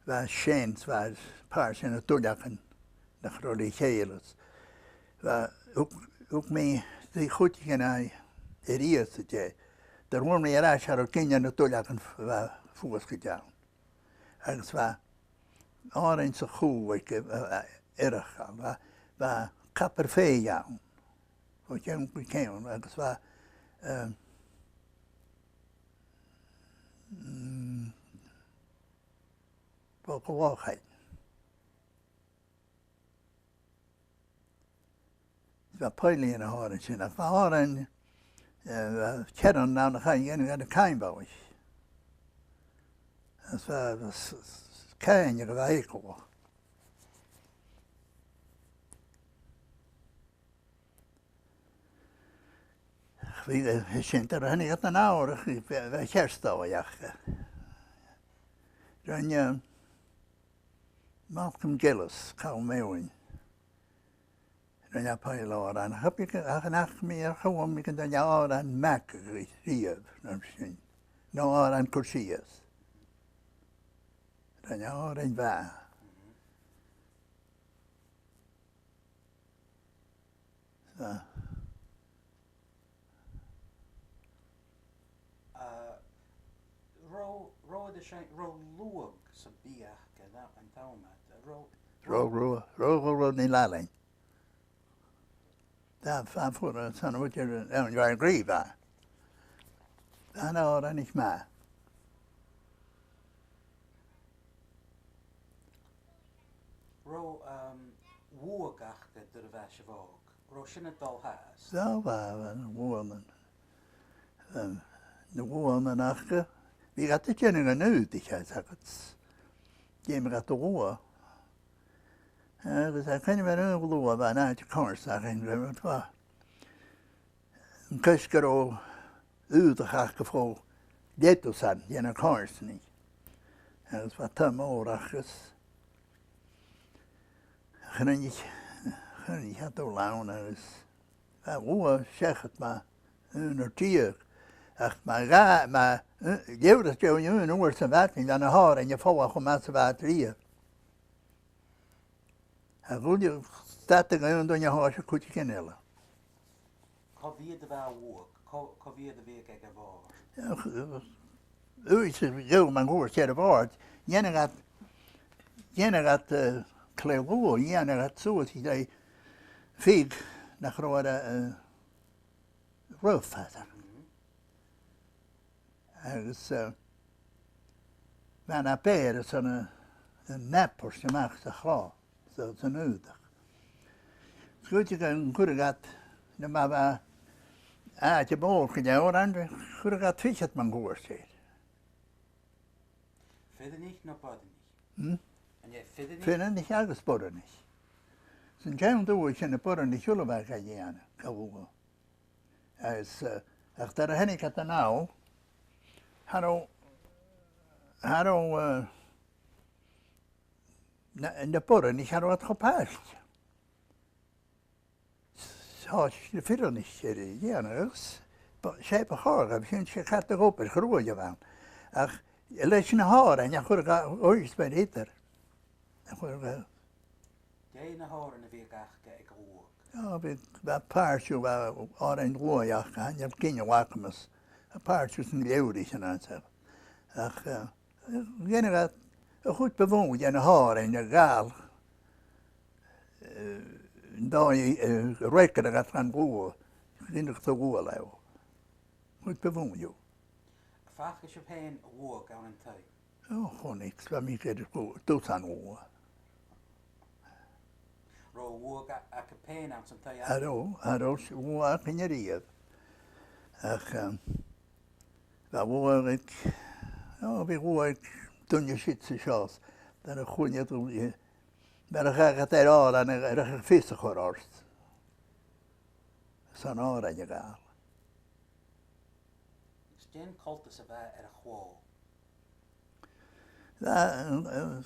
bha sin, bha pàirt de na duilleagan nach robh ri chèile. Bha, thug, thug mi dà chuideigin a-rithist e, dar a fhuair mi air ais, cha robh gin de na duilleagan f-, bha fuasglaidh ann. Agus bha òrain sa chùl aige, eh, eh, eireachdail, bha, bha Cabar Fèidh ann. Bho cheann gu ceann, agus bha, eh, mm, bho Ghlochaid. Bha poilean a' toirt sin, ach bha òrain, eh, bha ceann ann a chaidh a dhèanamh air a' Chaimbeulach. Is bha, bha s-, s-, càineadh a bha eagalach. Bha, eh, sin, dar a thàinig iad an àmhghar, bha, bha ceart dha, ach, eh, rinn, eh, Malcolm Gillies, Calum Eòghainn. Rinn e poile òran, ach bha, ach an ath mhìr, chuala mi gun do rinn e òran Macaidh riamh, no sin. No òran Cur Sìos. Rinn e òran mhath. Ah. Ah, robh, robh iad a' seinn, robh luadh sam bith aca an, an t-àm ud, robh, robh, robh, robh, robh, robh, nì làilean. Tha, tha, fhuair, tha, an uair sin, an, an, an, an, Tha an t-òran a-nis math. Robh, um, luadh aca nuair a bha sibh òg? Robh sin a' dol fhathast? Bha, bha, bha, na luadhan, um, na luadhan aca. Bhiodh iad a' dèanamh an aodaich, tha fhios agad. dh'fheumadh iad luath. Agus tha cuimhne agam air aon luath, bha e an àite coimhearsnachd, an, an, an, an cois gun robh aodach aca fo leadas ann, dhen a' choimhearsnaich. Agus bha taigh mòr aca agus chruinnich, chruinnich iad an lann agus bha luath seachad mu aon uair deug. Ach ma dhà, ma, eh, leugh iad aon uair sa mhadainn, lean an t-òran a' falbh cho math 's a bha iad riamh. Ach dh'fhuiling, stad aon duine a thòisich cuideigin eile. Cò mheud a bha a' bhuaidh? Cò, cò mheud a bhiodh aig a' bhòrd? Ach, eh, uair sa gheibheadh mi an cuairt air a' bhòrd, dhèanadh iad, dhèanadh iad, eh, clèith luath, dhèanadh iad suas i le fiodh nach robh air a, eh, rough, fhad. Mhm. Agus, eh, bha na beatha airson a, an abairt a-mach sa chladh, sa, san aodach. 'S cuideachd an cuireadh iad, nam biodh àite mòr gu leòr ann, chuireadh iad fichead mun cuairt air. Fireannaich no boireannaich? Hmm? An e fireannaich? Fireannaich agus boireannaich. San t-seann dùthaich, 's e na boireannaich uile a bha ga dhèanamh, ga bhuaidh. Agus, eh, ach dar a thàinig iad a-nall, cha robh, cha robh, eh, na, na boireannaich, cha robh iad cho pailt. Thòisich na fireannaich air a dhèanamh agus b' e, 's e bu chòir dhaibh sin, 's e ceart gu leòr, obair chruaidh a bh' ann. Ach leis na h-òrain a chuireadh iad, oir 's mar eadar. A chuireadh iad. Dè na h-òrain a bhiodh aca aig a' bhuaidh? Ò, bha, bha pàirt dhiubh, bha òrain luaidh aca, chan eil cuimhne agam air. Bha pàirt dhiubh san leabhraichean an seo. Ach, eh, dhèanadh iad a chuid bu mhotha de na h-òrain a ghabhail, eh, an dòigh, eh, a fhreagradh iad dhan luath, dhèanadh iad luath leotha. A chuid bu mhotha dhiubh. Am faca sibh fhèin luath ann an taigh? Ò, chunnaic, bha mi gu, dusan luath. Robh luath a, aca fhèin anns an taigh? Cha robh, cha robh luath againn a-riamh. Ach, ehm, bha luath aig, ò, bha luath aig duine siud 's an seo, dar a chunnaic thu, eh, mar a chaidh iad air òran, a, a rachadh fios a chur ort. San òran a ghabhail. Is dè an coltas a bha air a' chlò? Bha, eh,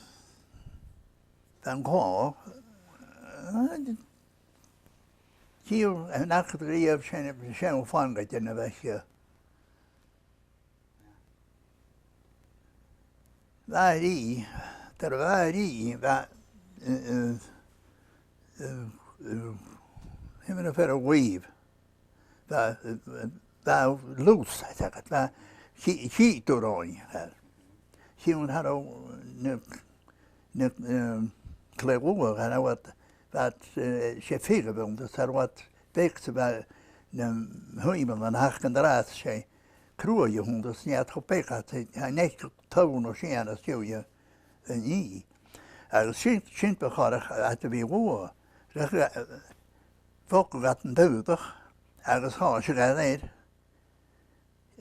bha an clò, eh, tìr, an acair riamh sin, sin fhèin gu dè na bha e. Bha e ri, dar a bha e ri, bha, eh, eh, eh, eh, him na fear a bhuaibh. Bha, bha lus, tha fhios agad, bha, chì, chì thu roimhe, tha. Chì thu an, tha, na, na, ehm, clèith luath, tha, bha, bha, eh, 's e fiodh a bh' annta, 's tha, bha beag sa bha na h-uidheaman a' tighinn an-dràsta, 's e cruaidh a th' annta, 's nì iad cho beag, tha, tha an each toll no sìon às dèidh a nì. Agus sin, sin bu chòir a, a bhith luath. Rachadh, eh, bhogadh iad an t-aodach, agus thòisicheadh iad air,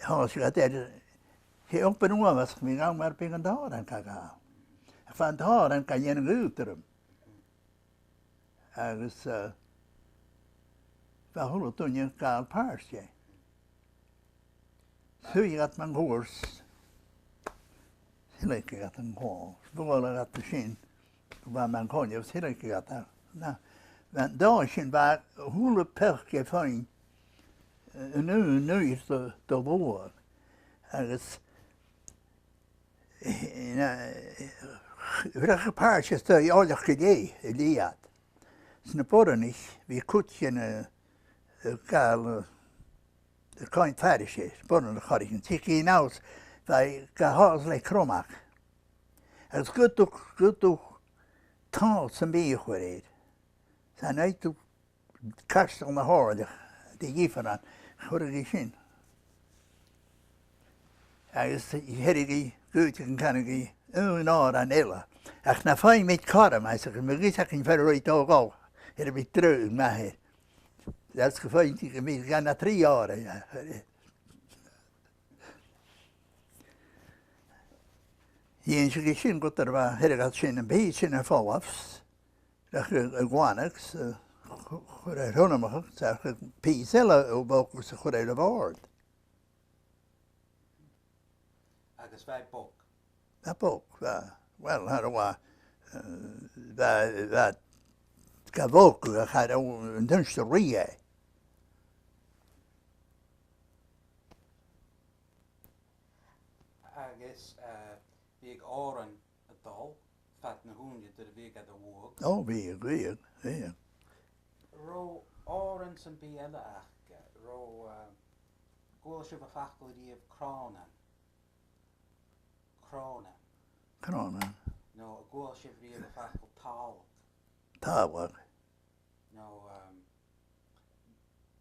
thòisicheadh iad air, 's e obair uabhasach a bh' ann mar a bhiodh an t-òran ga ghabhail. Ach bha an t-òran ga dhèanamh aotrom. Agus, eh, bha a h-uile duine a' gabhail pàirt dheth. Shuidh iad mun cuairt. Thilg iad an clò. Bhuail iad an sin. Bha mi an coinneamh, thilg iad e. Na, bha an dòigh sin, bha a h-uile peaca a' faighinn, eh, an aon uair do, do luath. Agus, eh, na, bhruich pàirt às dèidh eòlach gu leth, a leughadh iad. 'S na boireannaich, bha cuid dhen, eh, eh, gabhail, eh, a' coimhead fairis air, boireannaich a' choireigin, tigeadh i a-nuas, bha i ga thoirt le cromag. Agus gun tug, gun tug tòrr sam bith a chur air. 'S an aghaidh do chaislean na h-òirleach, de dh'ifearan, chuireadh i sin. Agus dh'fhairich i, dh'fhaodadh an canadh i, aon òran eile. Ach nam faigh mi cothrom, ars ise, gum bi fios againn far an robh i a' dol, air a bhith a' draoidheachd math air. Agus gum faigheadh i, gum biodh i gan na trì òrain, eh, Dh'innseadh i sin gu robh, theireadh iad sin am pìos sin a' falbh, rachadh a, a ghlanadh 's a chu-, chuir air thionmachadh, 's a chuir pìos eile a bhog 's a chuir air a' bhòrd. Agus bha e bog? Bha e bog, bha. Well, thar a bha, eh, bha, bha ga bhog, ach cha robh an t-innis a-riamh e. Agus, eh, bhiodh òran a' dol fad na h-ùine nuair a bhiodh iad a' bhuaidh. Ò, bhiodh, bhiodh, bhiodh. Robh òran sam bith eile aca, robh, eh, an cuala sibh am facal a-riamh crònan? Crònan. Crònan. No, an cuala sibh a-riamh am facal tàladh? Tàladh. No, um,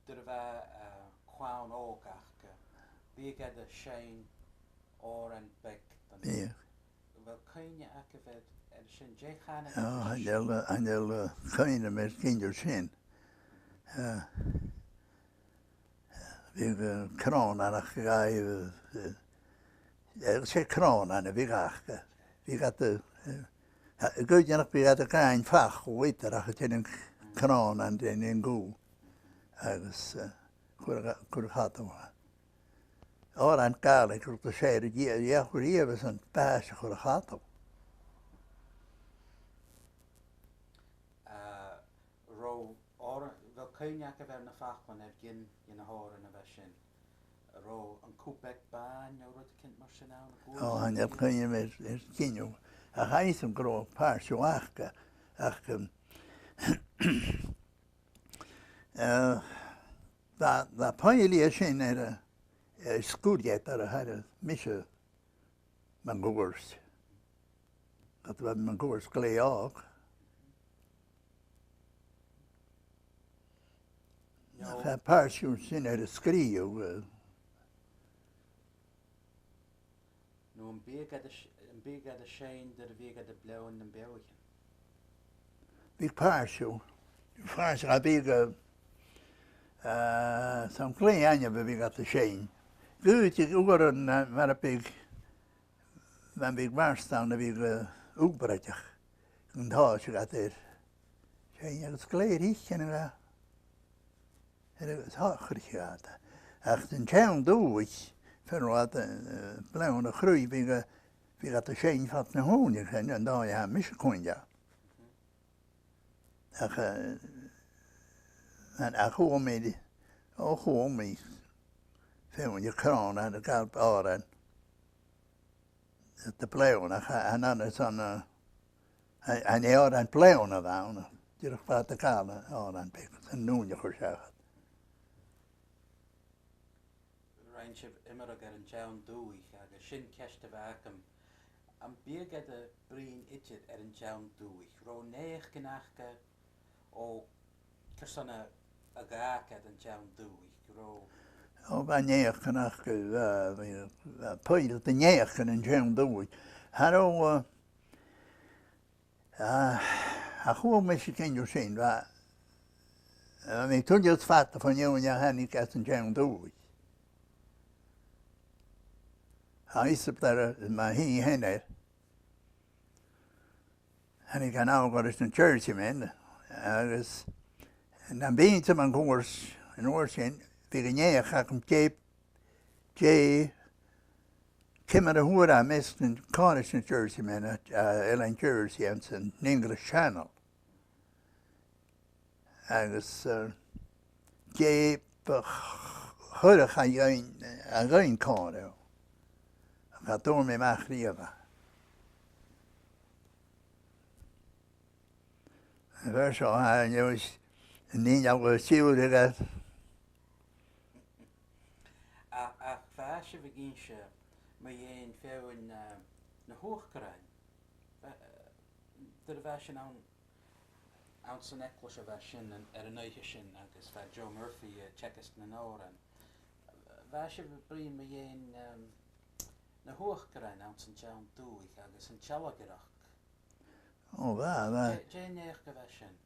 nuair a bha, uh, clann òg aca, bhiodh iad a' seinn òran beag don... Bhiodh. A bheil cuimhne agaibh air, air sin? Dè chanadh iad? Ò, chan eil, chan eil, uh, cuimhne agam air gin de sin. Uh, bhiodh, uh, crònan aca, uh, uh, eh, 's e crònan a bhiodh aca. Bhiodh iad, eh, eh, gu dearbh bhiodh iad a' gabhail facal eadar ach a' dèanamh crònan den an cù. Agus, eh, chuir, chuir a chadal. Òran Gàidhlig, rud a 's e, a dh'fh-, a dh'fheumadh iad a bhith san bàs a chuir a chadal. Eh, robh òran, a bheil cuimhne agaibh air na faclan air gin de na h-òrain a bha sin? An robh An Cù Beag Bàn no rudeigin mar sin ann, an cuala sibh? Ò, chan eil cuimhne agam air, air gin dhiubh. Ach tha fhios agam gun robh pàirt dhiubh aca, ach, um, eh, bha, bha pàirt dhiubh sin air a, air sgoil eadar a thàinig mise mun cuairt. Ged a bha mi mun cuairt glè òg. No. Tha pàirt dhiubh sin air an sgrìobhadh, eh. No am biodh iad a' s-, am biodh iad a' seinn nuair a bhiodh iad a' bleoghainn nam beathaichean? Bhiodh pàirt dhiubh. Pàirt dhiubh a bhiodh, eh, eh, 's ann glè ainneamh a bhiodh iad a' seinn. Dh'fhaodadh uaireannan, eh, mar a bhiodh, mar a bhiodh Marstown a bhiodh, eh, ùpraid, gun tòiseachadh iad air seinn agus glè thric an-dràsta. Air a, tha, chuir iad. Ach san t-seann dùthaich, far an robh iad, eh, bleoghann a' chruidh, bhiodh, eh, bhiodh iad a' seinn fad na h-ùine, sin an dòigh a tha mise a' cuimhneachadh. Ach, eh, an, ach chuala mi, ò, chuala mi feadhainn a' crònan a' gabhail òran de bhleoghann, ach an, an, an, eh, an, an e òran bleoghann a bh' ann, dìreach bha iad a' gabhail òran beag, san ùine a chur seachad. Rinn sibh iomradh air an t-seann dùthaich, agus sin ceist a bh' agam. Am biodh iad a' bruidhinn idir air an t-seann dùthaich? Robh naidheachdan aca o carson a, a dh'fhàg iad an t-seann dùthaich? Robh... Ò, bha naidheachdan aca, bha, bha, bha pàirt de naidheachdan an t-seann dùthaich. Cha robh, eh, Ah, a chuala mise cinnteach sin, bha, bha mi tuilleadh is fada fon fheadhainn a thàinig às an t-seann dùthaich. Tha Isobel, mo shinn-seanair, thàinig e an àirde leis na Jersey men, agus nam bithinn-sa mun cuairt an uair sin, bhiodh an naidheachd agam dè dè, ciamar a fhuair e am measg nan càirdean, na Jersey men, a, a, Eilean Jersey anns an English Channel. Agus, eh, dè bu ch-, chuireadh a dh'aon, a dh'aon càirdean. Cha d' fhuair mi a-mach riamh e. Bha seo, tha, an nì, an nì a bha siubhal aige. Ach, ach bha sibh ag innse mu dheidhinn feadhainn, eh, na h-uachdarain. Bha, eh, nuair a bha sinn ann, anns an eaglais a bha sin an, air an oidhche sin agus bha Joe Murphy, eh, a' teagasg nan òran. Bha sibh a' bruidhinn mu dheidhinn, ehm, na h-uachdarain anns an t-seann dùthaich agus an t-sealgaireachd. Ò, bha, bha. Dè, dè an naidheachd a bha sin?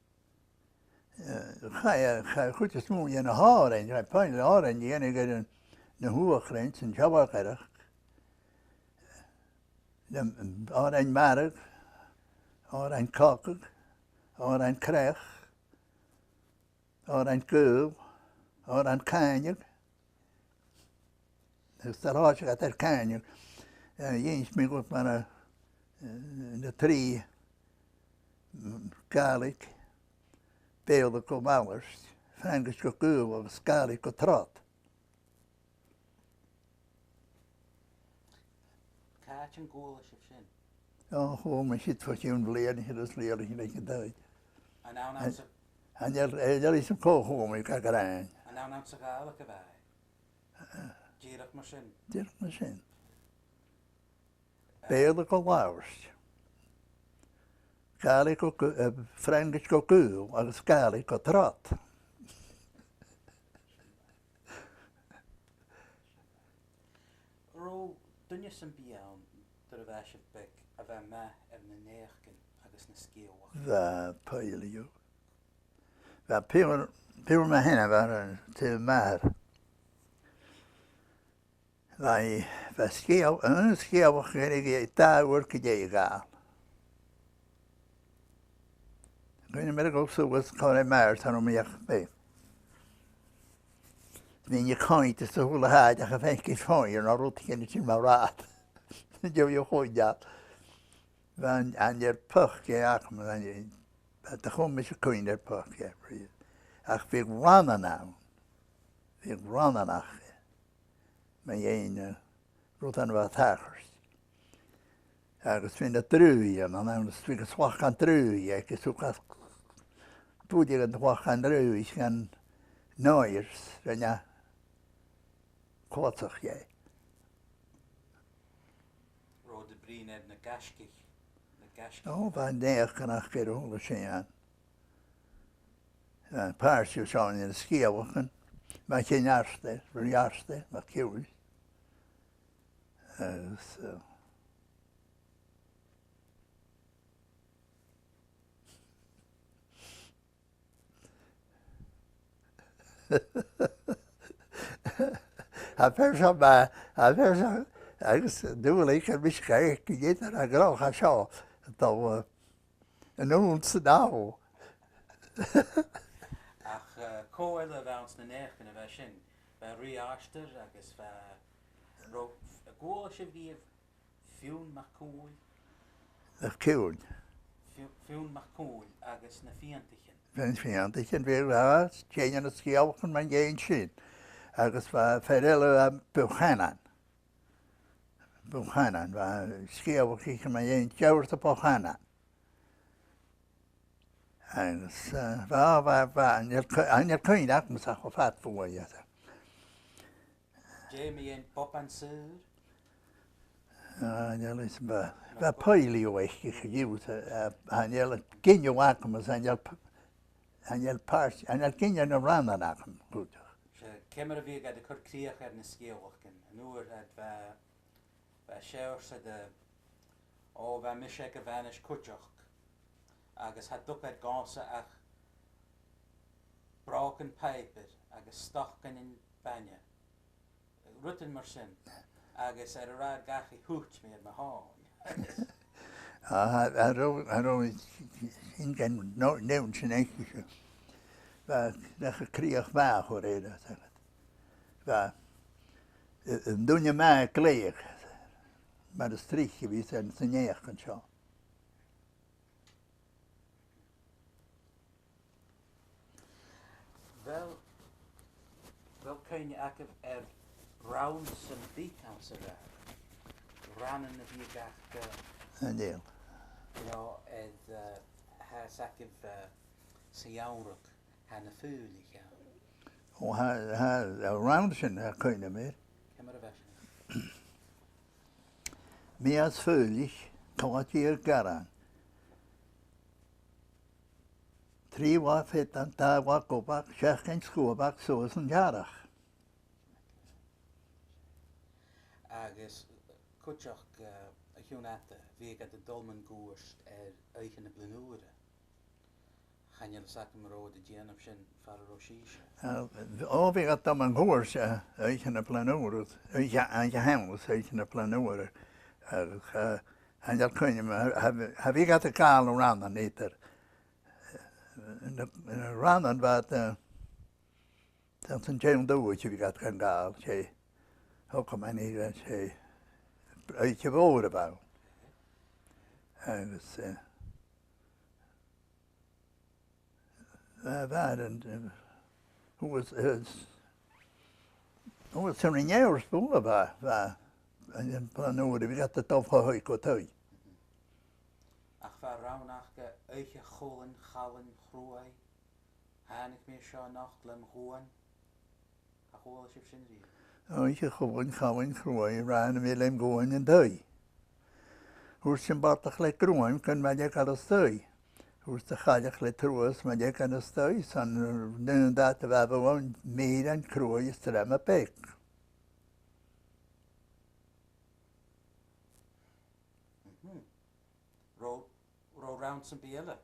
Eh, chaidh, chaidh a' chuid as motha de na h-òrain, chaidh pàirt de na h-òrain a dhèanamh air an, na h-uachdarain 's an t-sealgaireachd. na, òrain marbh, òrain cogadh, òrain cneach, òrain gaoil, òrain càineadh. Agus tha sinn a' dol a dh'fhaighinn, eh, dh'inns mi dhut mar a, eh, na trì, mm, Gàidhlig, Beurla gu mallairt, Fraingis gu gaol agus Gàidhlig gu trod. Càit an cuala sibh sin? O, chuala mi siud bho chionn bhliadhnaichean is bliadhnaichean aig an taigh. An ann anns a... Chan eil, chan eil fhios agam cò chuala mi, ged a rinn. An ann anns a' Ghàidhlig a bha e? Dìreach mar sin. Dìreach mar sin. Beurla gu mallairt. Gàidhlig gu, gu, eh, Fraingis gu gaol agus Gàidhlig gu trod. An robh duine sam bith ann nuair a bha sibh beag a bha math air na naidheachdan agus na sgeulachdan? Bha, poileadh. Bha piuthar, piuthar mo sheanar, bha e an taobh m' athar. Bha e, bha sgeul, aon sgeulachd aige dà uair gu leth a ghabhail. Cuimhne agam air a dhol suas, còmhla ri m' athair, tha mi ach beag. Bha mi a' coimhead às a h-uile h-àite ach a' faicinn feur no rudeigin a' tighinn mar rathad. An dèidh a' chuideachd. Bha an, an fhear poc aige agam, an, cha do chùm mise cuimhne air poc aige. Ach bhiodh rannan ann. Bhiodh rannan aca. Mu dheidhinn, eh, rudan a bha a' tachairt. Agus bhiodh na draoidhean ann, agus bhiodh a' slachan draoidh aige, agus thug e buidheann de shlachan draoidh dhan nàdar 's rinn e cladach dheth. An robh iad a' bruidhinn air na gaisgich, na gaisgich? O, bha naidheachdan aca air a h-uile sìon. Eh, pàirt dhiubh sin anns na sgeulachdan, mu Chinn-Artair, Rìgh Artair, MacIùil. Agus, eh, tha am fear seo math, tha am fear seo, agus an dùil aige mise ga fhaicinn, an eadar-ghnothaich seo, a' dol, eh, a-null 's a-nall. Ach, eh, cò eile a bh' anns na naidheachdan a bha sin? Bha Rìgh Artair agus bha, an robh, an cuala sibh riamh Fionn MacCumhaill? MacCumhaill. Fionn, Fionn MacCumhaill agus na Fianntaichean. Bha na Fianntaichean, bha, bha, tè dhe na sgeulachdan mu dheidhinn sin. Agus bha fear eile, eh, Buchanan. Buchanan, bha sgeulachd aice mu dheidhinn Deòrsa Buchanan. Agus, eh, bha, bha, bha, chan eil cu-, chan eil cuimhne agamsa cho fad bhuaithe. Dè mu dheidhinn Bob an Saor? Ah, chan eil fhios, bha, bha poileadh aice co-dhiù, eh, chan eil gin agamsa, chan eil p-, chan eil pàirt, chan eil gin de na rannan agam cuideachd. 'S e, ciamar a bhiodh iad a' cur crìoch air na sgeulachdan? An uair a bha, bha Seòrsa de, o, bha mise aig a' bhanais cuideachd, agus cha tug iad dhòmhsa ach brògan pàipeir agus stocainnean bainne. Rudan mar sin. Agus air an rathad dhachaigh thuit mi air mo thòin. Ah, cha robh, cha robh sin gan no-, neònach sin aice. Bha, bha crìoch mhath air a chur air, tha fhios agad. Bha, eh, an duine math a' gleidheadh, mar as trice a bhios anns na naidheachdan seo. A bheil, a bheil cuimhne agaibh air rann sam bith anns an rathad? Rannan a bhiodh aca, eh, chan eil, no air, eh, tha fhios agaibh, eh, sa gheamhradh, tha na faoilich ann. O, tha, tha, an rann sin, tha cuimhne agam air. Ciamar a bha sin? Mìos Faoilich, còig deug gearran. Trì latha feadan, dà latha gobag, seachdain sguabach suas an earrach. Agus cuideachd, eh, a chionn fhada, bhiodh iad a' dol mun cuairt air Oidhche na Bliadhn' Ùire. Chan eil fhios agam an robh iad a' dèanamh sin far an robh sibhse. Eh, o, bhiodh iad a' dol mun cuairt, eh, Oidhche na Bliadhn' Ùire, Oidhche, Oidhche Shamhna, Oidhche na Bliadhn' Ùire, agus, eh, Chan eil cuimhne agam, cha, cha bhiodh iad a' gabhail rannan idir. Na, na rannan bha iad, eh, 's ann san t-seann dùthaich a bhiodh iad gan gabhail, 's e, thog mi an ìre, 's e oidhche mhòr a bh' ann. Agus, eh, bha, bha, an, an, shuas, eh, shuas san fheur spùinneach bha, bha, an, an, an uair a bhiodh iad a' dol bho thaigh gu taigh. Ach bha rann aca, Oidhche Chuilein Chailein Chruaidh, thàinig mi an seo a-nochd lem dhuan. Cha chuala sibh sin a-riamh? Oidhche Chuilein Chailein Chruaidh, ràinig mi lem dhuan an taigh. Thuirt am bàrdachd le gruaim gun maireadh e a-staigh. Thuirt a' chailleach le truas, maireadh e a-staigh, 's ann an aon dad a bha bhuam, mìrean cruaidh is drama beag. Mhm. Robh, robh rann sam bith eile?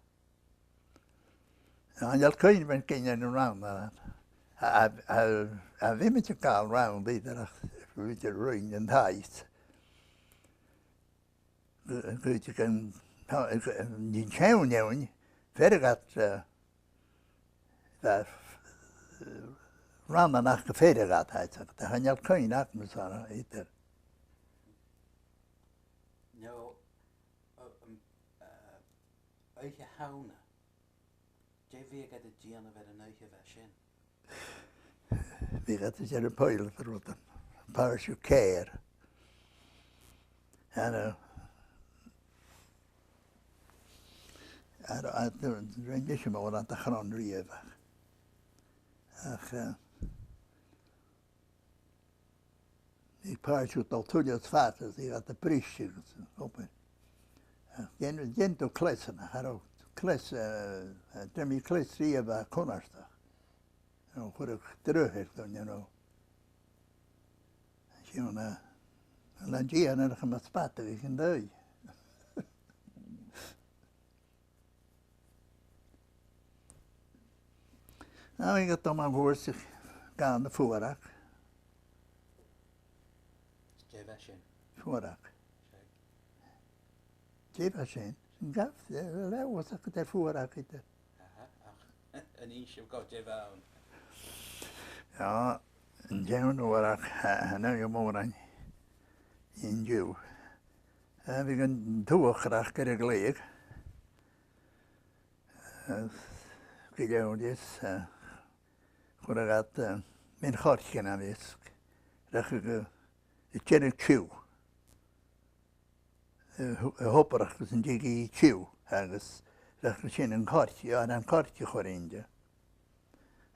Chan eil cuimhne agam air gin de na rannan. A, a, a, a bhiomaid a' gabhail rann idir ach bhiomaid a' ruith an taigh. Gu, gu, gun, tha, gu, an seann fheadhainn, fear a ghabh, eh, bha, eh, rannan aca fear a ghabh, tha, tha, tha, chan eil cuimhne agam air idir. No, uh, um, uh, Oidhche Shamhna. Dè bhiodh iad a' dèanamh air an oidhche a bha sin? Bhiodh iad a' dèanamh poill de rudan. Pàirt de chèir. Air a, air a, air a, rinn mise mòran de chrann riamh. Ach, eh, bhiodh pàirt dhiubh a' dol tuilleadh is fada, 's bhiodh iad a' briseadh agus an obair. Ach dèan, dèan thu cleasanach, cha robh cleas, eh, eh, dè mi cleas riamh a chunnartach. An cuireadh droch air dhuinn, you know. Sin na, na dèanadh a-mach spadadh aig an taigh. Ach bhiodh iad a' dol mun cuairt a' gabhail na fuarach. Dè bha sin? Fuarach. Seadh. Dè bha sin? Sin gabh, eh, le, was a' chuid air fuarach idir. Aha, ach an innis sibh dhomh dè bh' ann? Tha, an t-seann fhuarach, eh, an aghaidh mòran an-diugh. Eh, bhiodh an t-uachdar aca air a ghlèidheadh. Eh, gu leòr is, eh, chuireadh iad, eh, min-choirce nam measg, rachadh, eh, a' dèanamh tiugh. Eh, th-, a thobarachd agus an dèidh tiugh, agus rachadh sin an coirce, an, an coirce a chur innte.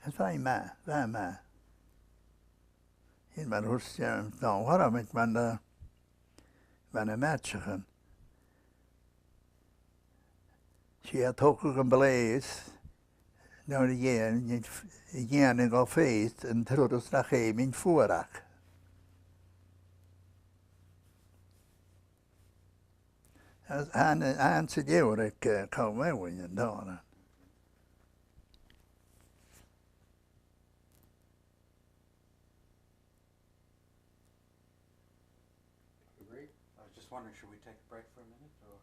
Is bha e math, bha e math. Sin mar a thuirt, eh, dà bharrachd, mar na, mar na maidseachan. 'S iad a thogadh am blàths, nuair a dhèan-, a dhèanadh gu feum an turas nach fheumainn fuarach. Agus tha, tha an seo an-diugh aig, eh, Col Mhaoin an dòigh. Agreed. I was just wondering, should we take a break for a minute, or,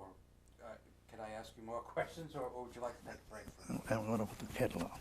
or, uh, can I ask you more questions, or, or would you like to take a break for a minute? I'm gonna put the kettle on.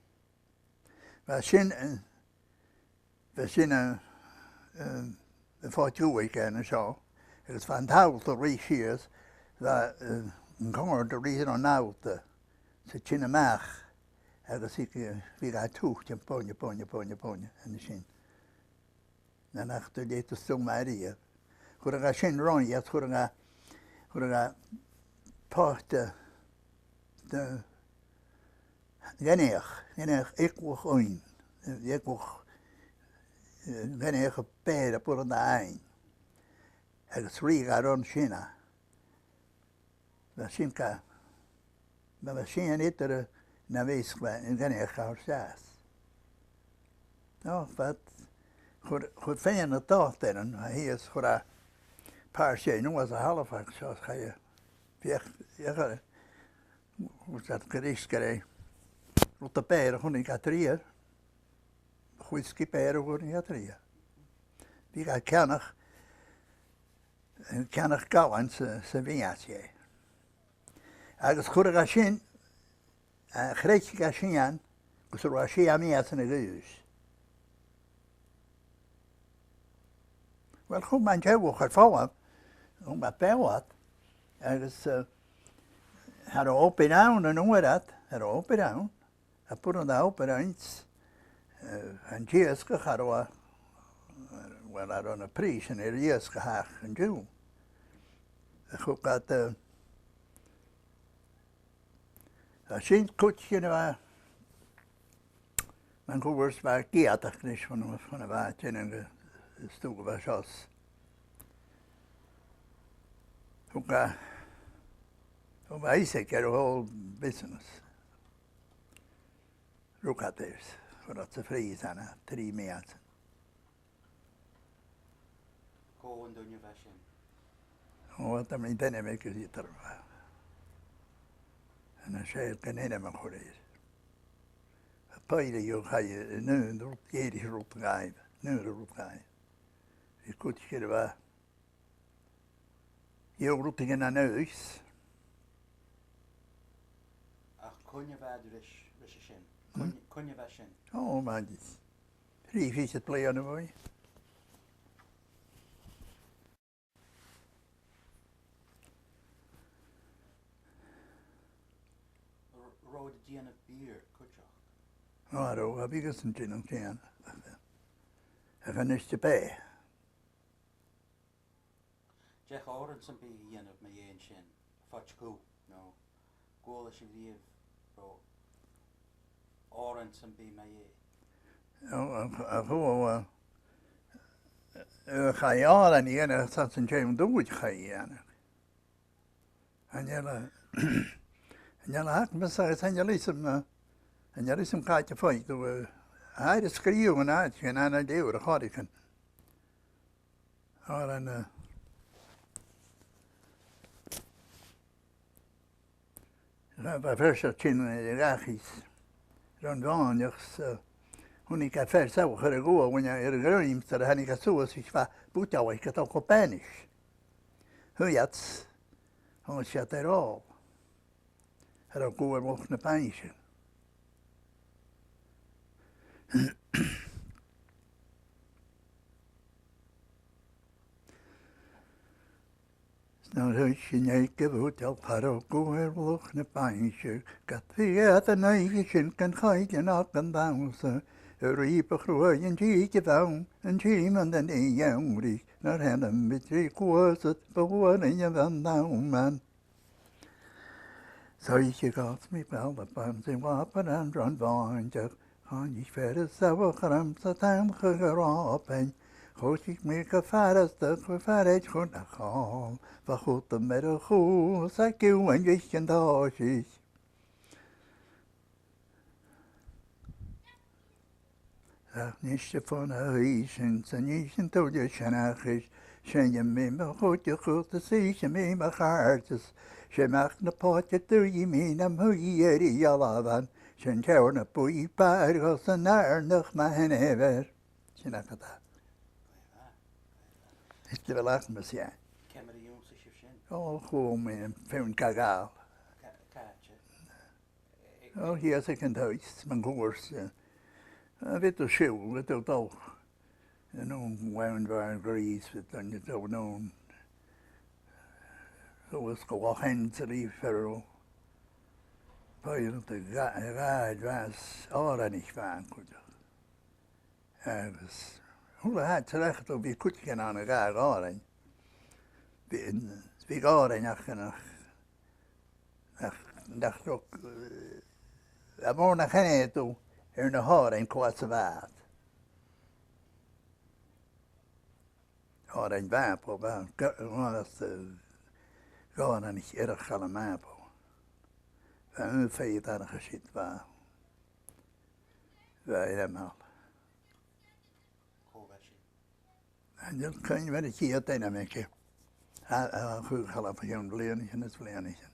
Bha sin, eh, bha sin, eh, eh, a' fàs dubh aig an seo, agus bha an t-sabhal a' ruith sìos, bha, eh, an còrr a' ruith an abhainn, 's a' tighinn a-mach, agus bhiodh, eh, bhiodh e a' tuiteam, boing, boing, boing, boing, an sin. Nan achta leat a stong mar a. Chuireadh e sin roimhe, is chuireadh e, chuireadh e poit de, de ghainmheach, ghainmheach eaglach fhèin, eaglach, eh, ghainmheach a b' fheàrr a b' urrainn dha fhaighinn. Agus ruitheadh e ron sin e. Bha sin ga, bha, bha sin eadar na bhios bha an ghainneach a chur seas. No, bha, chuir, chuir feadhainn na dòtair an, a shìos chuir a pàirt sin, no, as a Halifax, so, as chaidh, bhiodh, bhiodh, chuir iad gu ris gur e rud a b' fheàrr a chunnaic iad riamh, chuir sgioba air a chunnaic iad riamh. Bhiodh e ceannach, ceannach galan sa, sa mhìos, yeah. Agus chuireadh e sin, eh, chreiceadh e sin, gus an robh e sia mìosan a dh'aois. Uill, chum an teaghlach air falbh, chum e beò iad, agus, eh, cha robh obair ann an uair ud, cha robh obair ann, a b' urrainn dha obair ann, eh, an t-iasgach a robh, uill, a robh na prìsean air iasgach an-diugh. Thug iad, eh, a sin cuid dhen a' bha, mun cuairt bha geadach nis fon, fon a' bhàta an, an stuth a bha seo. Thug e, thug e iasg air a whole business. Rug iad air, chuir iad sa phreas ann an trì mìosan. Cò an duine a bha sin? Ò, tha mi an t-ainm aige gu h-ìosal. An e seo gun ainm a chuir e air. A' pàirt a dh'fheuch e, an aon rud, dh'èirich rud dhaibh, an aon rud dhaibh. Bha cuid gu leòr a bha Gheibh rudeigin an aois. Ach cuin a bha iad ris, ris a sin? Cuin, hmm? Cuin a bha sin? Ò, bha iad trì fichead bliadhna a bha. R-, robh iad a' dèanamh beer cuideachd? Ò, robh, bha beer san sin an sin. Ach a-nis tha e. Deach òran sam bith a dhèanamh mu dheidhinn sin, Foit Cù, no, an cuala sibh riamh ro òran sam bith mu dheidhinn? No, a, a, a, a, a, chaidh òran a dhèanamh, 's ann san t-seann dùthaich chaidh a dhèanamh. Chan eil, chan eil fhios agam, agus chan eil fhios agam, eh, chan eil fhios agam càit am faigh thu, eh, air a sgrìobhadh an àite, an ann an leabhar a chòraichean. Òran, eh, bha, bha fear seo a' tighinn, eh, dhachaigh, ron mhòine-sa, chunnaic e fear seo air a' ghuth, bhuainn air a dhruim, 's nuair a thàinig e suas, bha buidheann aige a' dol gu banais. Shuidh iad, thòisich iad air òl. Air a' ghuth air luchd na bainnse. 'S nuair a thòisich an fheadhainn a' buidheann, air a' ghuth air luchd na bainnse, ged a bha iad an oidhche sin gan choileanadh gun dannsa, a' reubadh cruaidh an tìde bhonn, an tìmean den fhìon gheamhraidh, nuair a thàinig mi tro gluasad, bu mhòr an fheadhainn a bh' ann an àm ann. Suidhich gus mi beul a' bhanais, bha am pàipear an ron mhòintich, chòinich fear a' sabhal gram 's a' tàmachadh gu ròpainn, choisich mi gu furasta, gu faraid chun a' chòil, bha a' chudan air a chùl, 's a' giùlan bhig an tòisich. Ach nis fon a' shuidhe sin, 's a-nis an tuilleadh seanchais, seinnidh mi mo chuideachadh, 's a-nis seinnidh mi mo chàirdeas, 's e mac na pòite a' tuigsinn mi nam shuidhe air a' ghealbhan, 's e an teòrn a' buidhe bàrr gus an àrnach mo sheanmhair. Sin agad e. Is dè bheil agam às a sin? Ciamar a dh'ionnsaich sibh sin? Ò, chuala mi am fonn ga ghabhail. Cà-, càite? Ò, shìos aig an taigh, mun cuairt, eh, a bhith a' siubhal, a bhith a' dol. An aon bhonn bha grease, bha daoine a' dol an aon. Suas gu Loch Enns a-rithist, fear a bha, bha iad a' gabh-, a' gabhail, bha e òrain a bha ann cuideachd. Agus a h-uile h-àite a dh'fheumadh tu, bha cuideigin ann a ghabhadh òrain. Bha, bha òrain aca nach, nach, nach robh, eh, a' mhòr nach sheinneadh tu air na h-òrain cò às a bha iad. Òrain bha, po bha, ga-, bha, eh, Dòmhnall Iain Earra Chaluim Màbo. Bha aon fhear eile a' siud, bha, bha e air a mhàl. Cò bha sin? An e cuin bha e, a' chiad duine a bh' aige. A, a chuir Chaluim fad na bliadhnaichean is bliadhnaichean.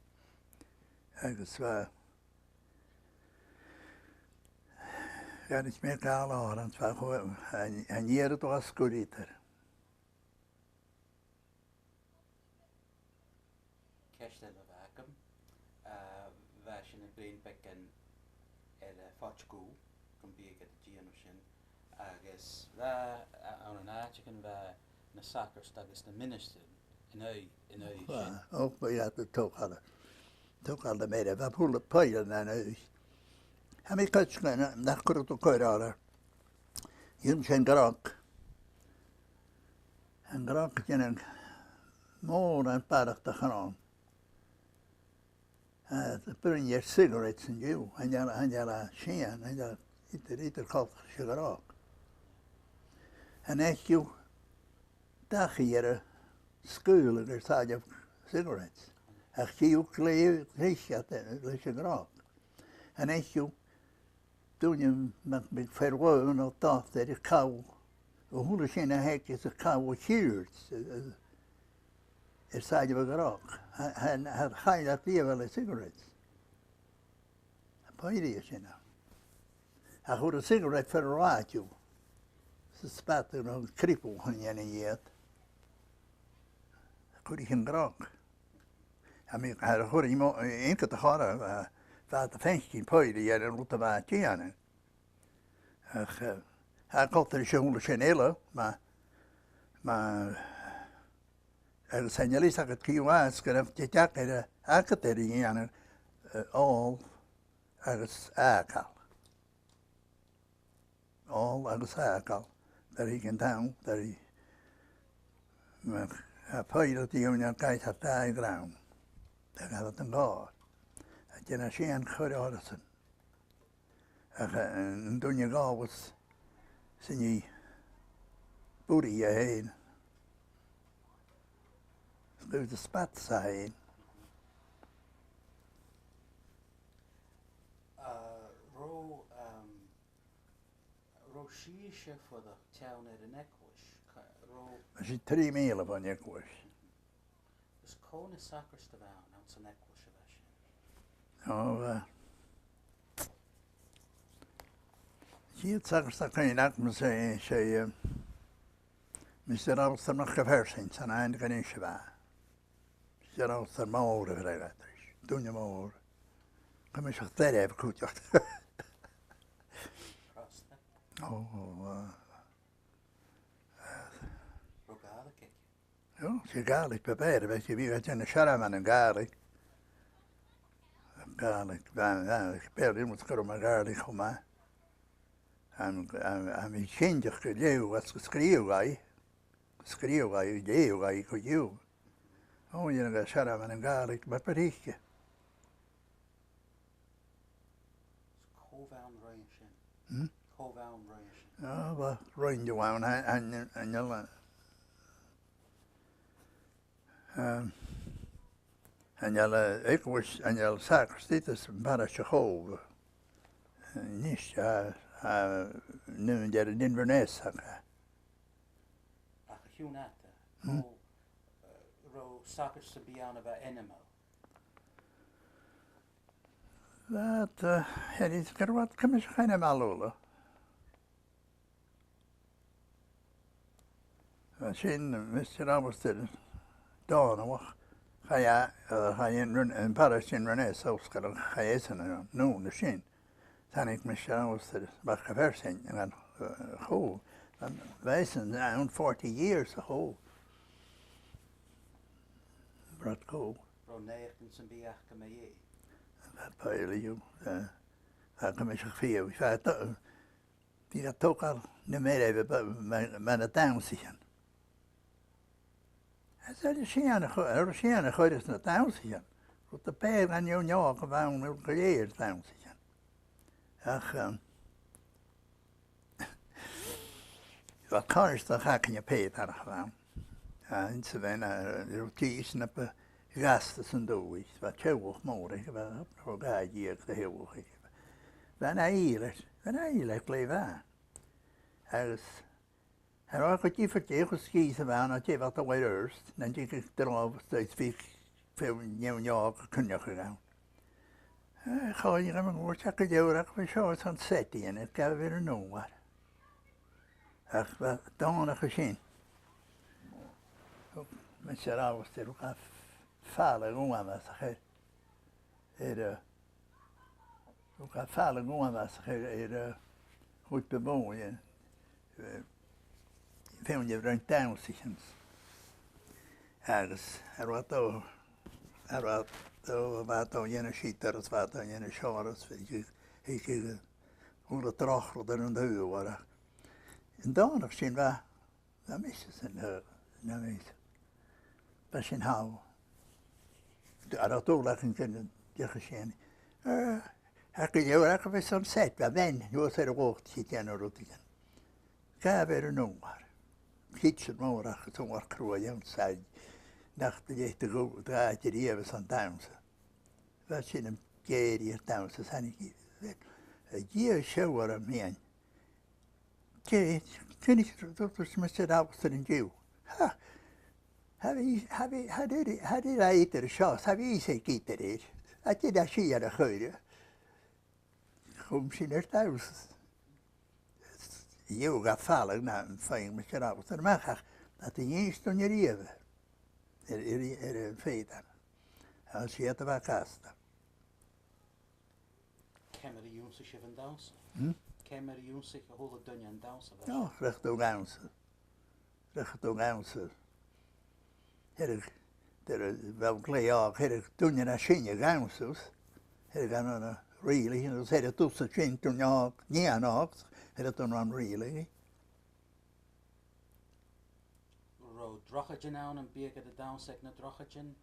Agus bha, bha e air a bhith a' gabhail òrain, bha e cho, an, an iarrtas a' sguir idir. Ceist eile a bh' agam, eh, bha sinn a' bruidhinn beagan air, eh, Port Rìgh, gum biodh iad a' dèanamh sin, agus bha, eh, ann an àiteigin bha na sagairt agus na ministearan an aghaidh, an aghaidh sin. Ò, bha iad a' togail, togail na mèara, bha pùla pailteas an aghaidh. Tha mi a' creidsinn nach cuireadh tu còir orra. Dh'ionnsaich sinn grog. An grog a' dèanamh mòran barrachd chrom. Eh, a' bruidhinn air cigarettes an-diugh, chan eil, chan eil e sìon, chan eil idir, idir coltach ris a' ghrog. An fhaic thu dachaigh air an sgaoileadh air sàilleabh cigarettes? Ach chì thu glè, glè cheart leis a' ghrog. An fhaic thu duine mar, mar fear-lagha no dotair a' call, a h-uile sìon a th' aige 's a' call a' chiùird, eh, eh, air sàilleabh a' ghrog. Tha, tha, tha, chan eil e a' dèanamh le cigarettes. Tha pàirt dhe sin ann. Ach a chuir an cigarette far an robh e, 's an spata no an cripple a chuir e an iad, chuir e an grog. Tha mi, tha, chuir e mo, inca de chora, bha, bha iad a' faicinn pàirt dhen rud a bha e a' dèanamh. Ach, eh, tha coltas ris a h-uile sìon eile, ma, ma, agus chan eil fhios agad co-dhiù às gur e deagh air a, agad air a dhèanamh, eh, òl agus fhàgail. Òl agus fhàgail. Dar a thig an t-àm, dar a thig, mar, a' pàirt a dh'fheumas tu gabhail air dà ghràm. Tha e a' gabhail an còrr. A' dèanamh sìon chòir orrasan. Ach, eh, an duine a ghabhas sin i bùiridh e fhèin. 'S gabh do spat sa fhèin. Uh, robh, um, robh sibhse a' fuireach teann air an eaglais? Ca-, robh... Bha sin trì mìle bhon eaglais. Is cò na sagairt a bh' ann, anns an eaglais a bha sin? Ò, bha. Siud sagart a chuimhne agam, 's e, 's e, eh, Mister Alasdair MacPhearsain, 's ann an Inbhir Nis a bha e. Mister Alasdair mòr a bhreith ris. Duine mòr. Cuimseach doirbh cuideachd. Crosta. Ò, ò, ò. Robh Gàidhlig aige? Ò, 's e Gàidhlig bu mhotha a bh' aige, bha e a' dèanamh searmonan Gàidhlig. Gàidhlig, bha, bha, bha e a' bruidhinn Gàidhlig cho math. Tha, tha, tha mi cinnteach gun leugh e, gun sgrìobh e, sgrìobh e, leugh e cuideachd. Ò, dhèanadh e searmonan Gàidhlig mar bu trice. Cò bh' ann roimhe sin? Hmm? Cò bh' ann roimhe sin? Ò, bha roinn dhiubh ann, chan, chan, chan eil, eh, chan eil, eh, eaglais, chan eil sagart idir san parish a-chaoidh. A-nis, eh, eh, an aon dearbh Inverness aca. Ach a chionn fhada, hmm, robh, eh, robh sagart sam bith ann a bha ainmeil? Bha, eh, tha fhios gur e iad cuimseach ainmeil uile. Bha sin, Mister Alasdair Dòmhnallach, chaidh e, eh, chaidh e an, an parish Inverness, Ollscoil, chaidh esan a-null an sin. Thàinig Mister Alasdair MacPhearsain a-chaoidh, bha esan ann forty years a-chaoidh. Brat cò. Robh naidheachdan sam bith aca mu dheidhinn? Bha, pàirt dhiubh, eh, bha cuimseach fiadhaich, bha, bha iad a' togail na mèiribh, bha, mu, mu na dannsaichean. Is e sìon a chu-, air sìon a chuireas na dannsaichean. Rud a b' fheàrr dhan fheadhainn òga a bh' ann gu lèir, dannsaichean. Ach, um, bha càirdeas againn a' pàigheadh a bh' ann. A, insa bhean, a, robh dithis na b-, ghasta san dùthaich, bha teaghlach mòr aige, bha, no dhà dheug de theaghlach aige. Bha an aonar, bha an aonar glè mhath. Agus cha robh e gu diofar dè cho sgìth 's a bha e, no dè bha dol air adhart, nan tigeadh dràibhear is bhiodh feadhainn neònach a' coinneachadh ann. Eh, chòmhdaich e mun cuairt, ach gu leòr aca, bha seo airson set a dhèanamh, gabhail air an ùrlar. Ach bha dòigh an sin. Thug Mister Alasdair, thug e fàileadh uabhasach air, air, eh, thug e fàileadh uabhasach air, air, eh, chuid bu mhotha, eh, feadhainn a bha a' dannsa an sin. Agus air a bha dol, air a bha dol, bha dol a dhèanamh siud, air a bha dol a dhèanamh seo, air a bha, thigeadh, thigeadh a h-uile droch rud air an t-saoghal orra. An dòigh sin bha, bha mise san, eh, na mise. Bha sin thall. Air a bha dùil agam gun deach sin. Eh, ach gu leòr aca, bha iad airson set, bha bean shuas air a' bhòrd a' dèanamh rudeigin. Gabhail air an ùrlar. Kitchen mòr aca, 's ùrlar cruaidh ann, 's nach do leithid a dh'fh-, dh'fhaodte riamh airson dannsa. Bha sin a' gèilleadh air dannsa, 's thàinig i, a Dhia, seo a bha mi fhìn. Dè, cuin a thuirt Mister Alasdair an-diugh? Ha! Tha e, tha e, tha e, tha e eadar seo, tha e eadar air. A dè tha sibh a' dèanamh? Chùm sinn air dannsa. Dh'fhàg e fàileadh na fhaighinn Mister Alasdair a-mach, ach cha do dh'innis duine riamh air, air, air, air a' fhèithean. Agus 's iad a bha gasta. Ciamar a dh'ionnsaich sibh an dannsa? Hmm? Ciamar a dh'ionnsaich a h-uile duine an dannsa? Ò, rachadh tu dannsa. Rachadh tu dannsa. Theireadh, theireadh, bha e glè òg, theireadh duine na seinn a dhannsa. Theireadh ann an, ann an rìl, agus theireadh tusa sin, duine òg, nighean òg, theireadh tu ann an rìl. Robh drochaidean ann am biodh iad a' dannsa aig na drochaidean?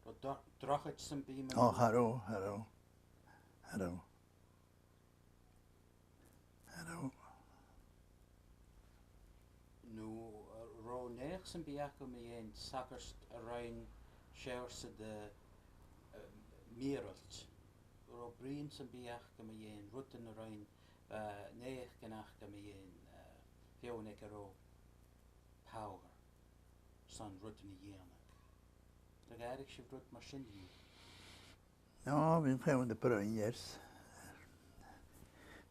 Robh dro-, drochaid sam bith mun... Ò, cha robh, cha robh. Cha robh. Cha robh. No, eh, robh naidheachd sam bith aca mu dheidhinn sagart a rinn seòrsa de, eh, mìorbhailt? Robh bruidhinn sam bith aca mu dheidhinn rudan a rinn, eh, naidheachdan aca mu dheidhinn, eh, feadhainn aig an robh power son rudan a dhèanamh? Do dh'fhairich sibh rud mar sin riamh? No, bha mi a' bruidhinn air.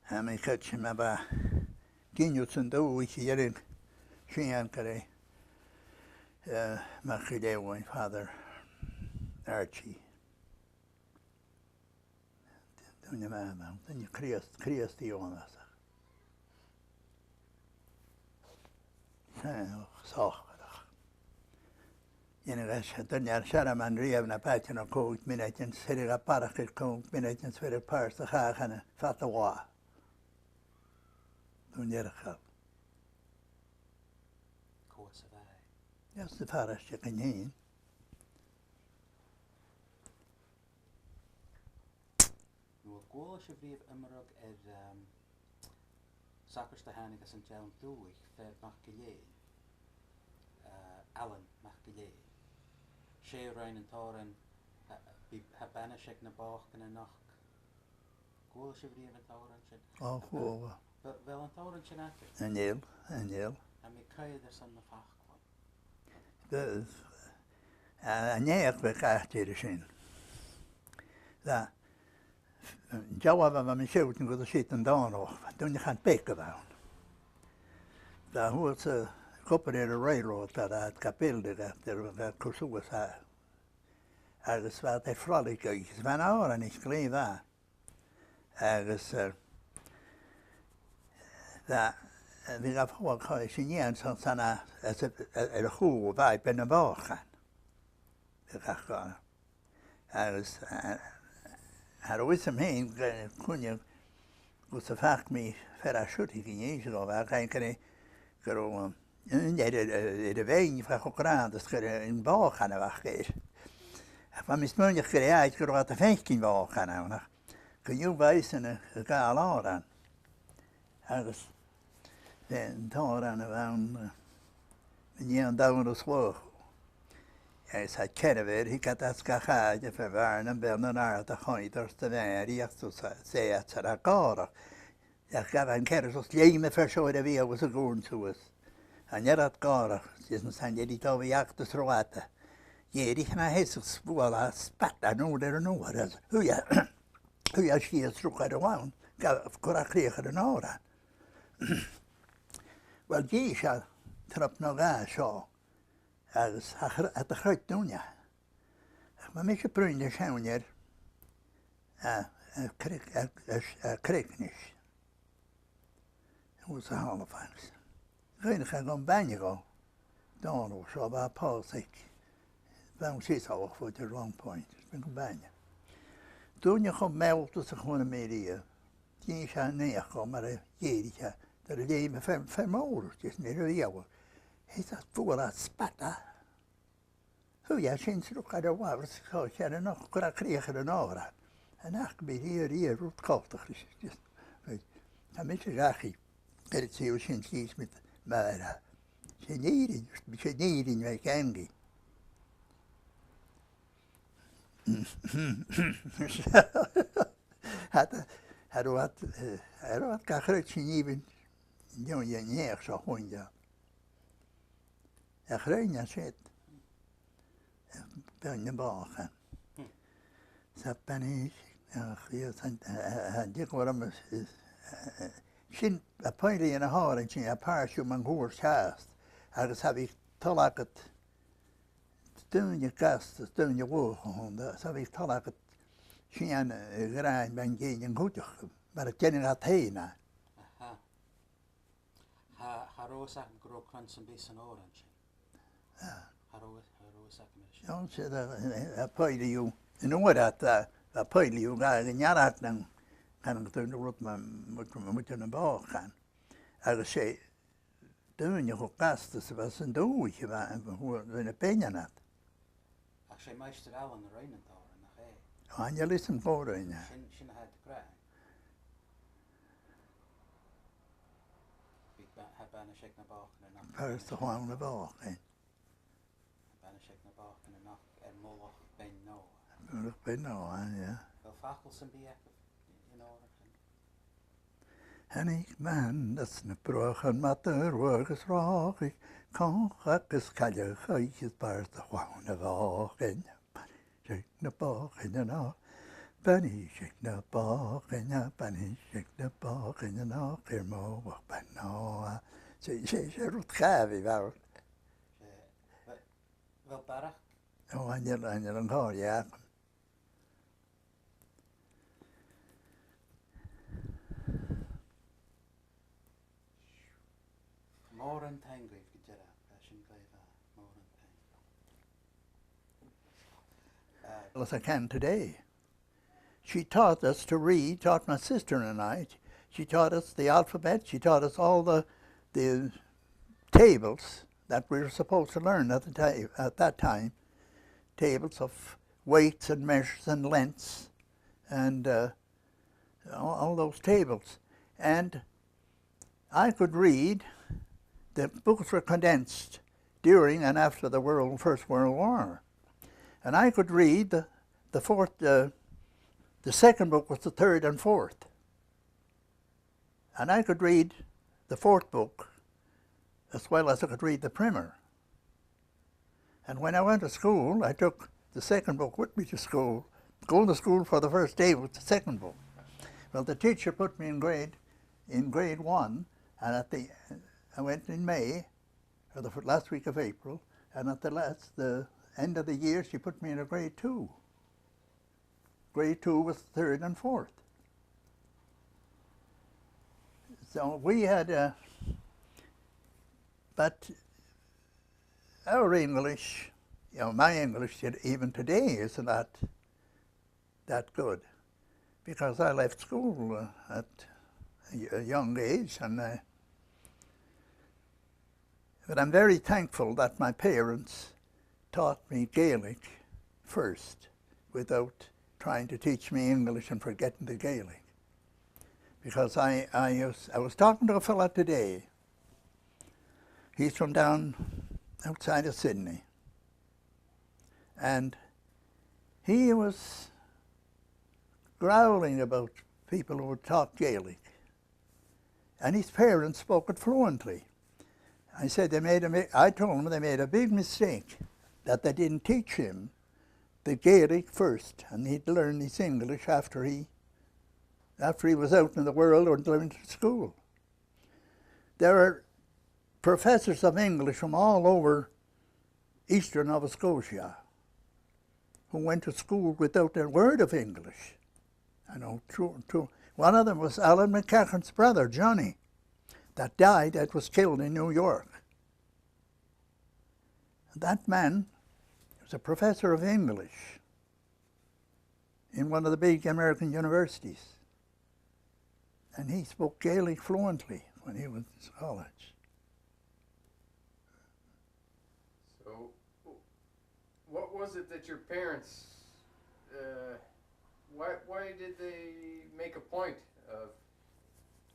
Tha mi a' creidsinn ma bha ginealach san dùthaich a dh'fhairich sinn gur e, eh, MacIlleathain, Father Archie. Duine math, duine Crìosd-, Crìosdaidh uabhasach. Sàmhach, socharach. Dhèanadh e, duine air searmon riamh na b' fhaide na còig mionaidean, 's theireadh e barrachd air còig mionaidean, 's bheireadh pàirt de chàch ann fad an latha. Duine earcach. Cò às a bha e? Às a' pharaiste againn fhìn. No an cuala sibh riamh iomradh air, ehm, sagart a thàinig às an t-Eilean Dubh, fear MacIlleathain, eh, Alan MacIlleathain? 'S e a rinn an t-òran, tha, bidh, tha banais aig na bòcain a-nochd. An cuala sibh riamh an t-òran sin? Ò, chuala. A bheil, a bheil an t-òran sin agaibh? Chan eil, chan eil. Tha mi a' coimhead airson na faclan. Bha, a, an naidheachd a bh' aca air sin. Bha, an dealbh a bha mi a' sireadh gun do thuit an dòrn, duine a chaidh beag a bh' ann. Bha, thuirt e, ag obair air an railroad, bha iad ga build, bha iad ga cur suas, agus bha iad air frolic, agus bha an t-òran glè mhath. Agus, eh, bha, bha e ga fhaighinn, sin an t-òran san, san a, às a, air a chùl, bha e beò na bhòcan. Bha e ga fhaighinn. Agus, eh, cha robh fhios agam fhìn, gu, cuine, gus am faca mi fear à Siorrachd an-dè, bha e ag ràdh gur e, gun robh, um, air, air, air a' bheinn, bha e cho grànda 's gur e am bòcan a bh' aca air. Ach bha mi a' smaoineachadh gur e àite gun robh iad a' faicinn bòcan ann, ach co-dhiù bha esan a', a' gabhail òran. Agus bha an t-òran a bh' ann, eh, An Dèan Domhain is Lagh. Is a' ceann a bheir, thig iad às gach àite, fear bheàrn am bean an àird a choimhead ort a' mhàireach, 's e às a tha gòrach. Ach gabh an ceithir sos leum a' phearsa a bhith agus a' gùn suas. An earad gòrach, is an san earad a bhith ach do sruata. Dh'èirich na heasach spual a spat an ùr air an uair, is thuirt e, thuirt e sìos ruc air a bhonn, gabh cur a chrìoch air an òran. Uill, dh'inns e trup no dhà seo, agus a chur-, a do chreid duine. Ach ma mise a' bruidhinn air seanair, a, a, Creag-, a, a, a Creagnis, who was a Halifax. Dh'fhaighnich e dhomh am bainne dhomh, Dòmhnall, seo bha pòsadh, bha e an seo a' fuireach air Long Point, bha e gam bainne. Duine cho meallta 's a chunnaic mi riamh, dh'inns e an naidheachd dhomh mar a dh'èirich e, dar a leum e fear, fear mòr, is nì e riamh. Is e fuar a spat e. Thuirt e sin 's ruc air a bhàrr 's cho ceann a-nochd, cur a chrìoch air an òran. An ath-, bha e ri, ri rud coltach ris, just, right. Tha mise dhachaigh, air an taobh sin, chì mi mar a, 's e an fhìrinn, 's e an fhìrinn a bh' againn. Tha, tha, tha rud, eh, tha rud ga chreidsinn even, no, an naidheachd seo a chunnaic e. A chreideas iad. Bean na Bòcan. Hmm. 'S a' bhean, ach, bha, 's an, a, a, a, an dèidh orm is, is, a, a, sin a' pàirt a th' ann an òran sin, a' pàirt seo mun cuairt fhathast, agus cha bhiodh toil agad daoine gasta, daoine bhuachail, 's cha bhiodh toil agad sìon, eh, a ghràdh mun deidhinn cuideachd, mar a dhèanadh iad fhèin e. Aha. Cha, cha robh fhios agam gun robh cron sam bith san òran sin. Ah. Cha robh, cha robh fhios agam air sin. No, 's e, eh, eh, a' pàirt dhiubh, an uair ud, eh, a' pàirt dhiubh, ga, ga neartachadh nan, chan eil an rud mu, mu, mu, mu na bòcan. Agus 's e daoine cho gasta 's a bha san dùthaich a bha, a bha, bha na peineanan ud. Ach 's e Maighstir Ailean a rinn an t-òran, nach e? Chan eil fhios agam cò rinn e. Sin, sin a tha iad ag ràdh. Bidh ba-, tha banais aig na bòcain a-nochd. Pàirt a' chlann a' bhòcain. Tha banais aig na bòcain a-nochd air mullach Beinn Nobha. Mullach Beinn Nobha, yeah. A bheil facal sam bith aca an òran sin? Thàinig man às na bruachan madainn agus ràinig, còmhla agus cailleach, is pàirt a' chlann a' bhòcain. Banais aig na bòcain a-nochd, banais aig na bòcain, banais aig na bòcain a-nochd air mullach Beinn Nobha. 'S e, 's e, 's e rud chàmh a bh' ann. 'S e, bha, bha barrachd. Ò, chan eil, chan eil an còrr dheth agam. Mòran taing dhuibh gu dearbh, tha sin glè mhath, mòran taing. Uh, well, as I can today. She taught us to read, taught my sister and I. She taught us the alphabet. She taught us all the, the tables that we were supposed to learn at the ti-, at that time. Tables of weights and measures and lengths and, uh, all, all those tables. And I could read, the books were condensed during and after the World, First World War. And I could read the, the fourth, uh, the second book was the third and fourth. And I could read the fourth book as well as I could read the primer. And when I went to school, I took the second book with me to school. Going to school for the first day with the second book. Well, the teacher put me in grade, in grade one, and at the, I went in May, or the fir-, last week of April, and at the last, the end of the year, she put me in a grade two. Grade two was third and fourth. So we had, uh, but our English, you know, my English, even today, is not that good, because I left school, uh, at a y-, a young age, and, uh, but I'm very thankful that my parents taught me Gaelic first, without trying to teach me English and forgetting the Gaelic. Because I, I was, I was talking to a fella today. He's from down outside of Sydney. And he was growling about people who talk Gaelic. And his parents spoke it fluently. I said they made a mi-, I told him they made a big mistake, that they didn't teach him the Gaelic first, and he'd learn his English after he, after he was out in the world or going to school. There are professors of English from all over eastern Nova Scotia who went to school without a word of English. I know two, two. One of them was Alan McEachern's brother, Johnny, that died, that was killed in New York. That man was a professor of English in one of the big American universities. And he spoke Gaelic fluently when he was in college. So, what was it that your parents, uh, why, why did they make a point of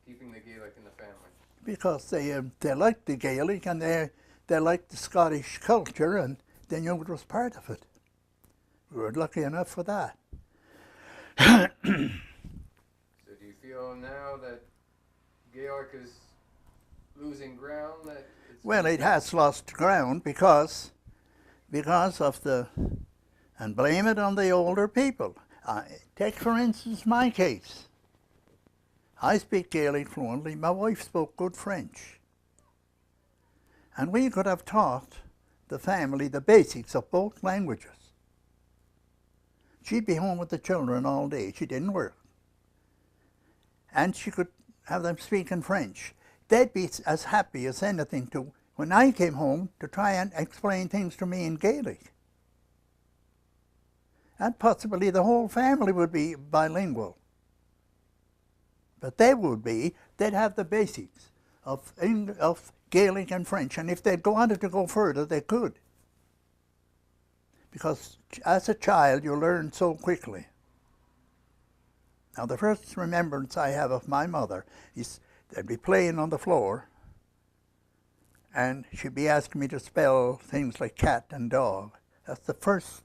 keeping the Gaelic in the family? Because they, um, they liked the Gaelic and they, they liked the Scottish culture and they knew it was part of it. We were lucky enough for that. So do you feel now that Gaelic is losing ground, that it's... Well, it has lost ground because, because of the, and blame it on the older people. Uh, take, for instance, my case. I speak Gaelic fluently. My wife spoke good French. And we could have taught the family the basics of both languages. She'd be home with the children all day. She didn't work. And she could have them speak in French. They'd be s-, as happy as anything to, when I came home, to try and explain things to me in Gaelic. And possibly the whole family would be bilingual. But they would be, they'd have the basics of Eng-, of Gaelic and French. And if they wanted to go further, they could. Because ch-, as a child, you learn so quickly. Now, the first remembrance I have of my mother is they'd be playing on the floor, and she'd be asking me to spell things like cat and dog. That's the first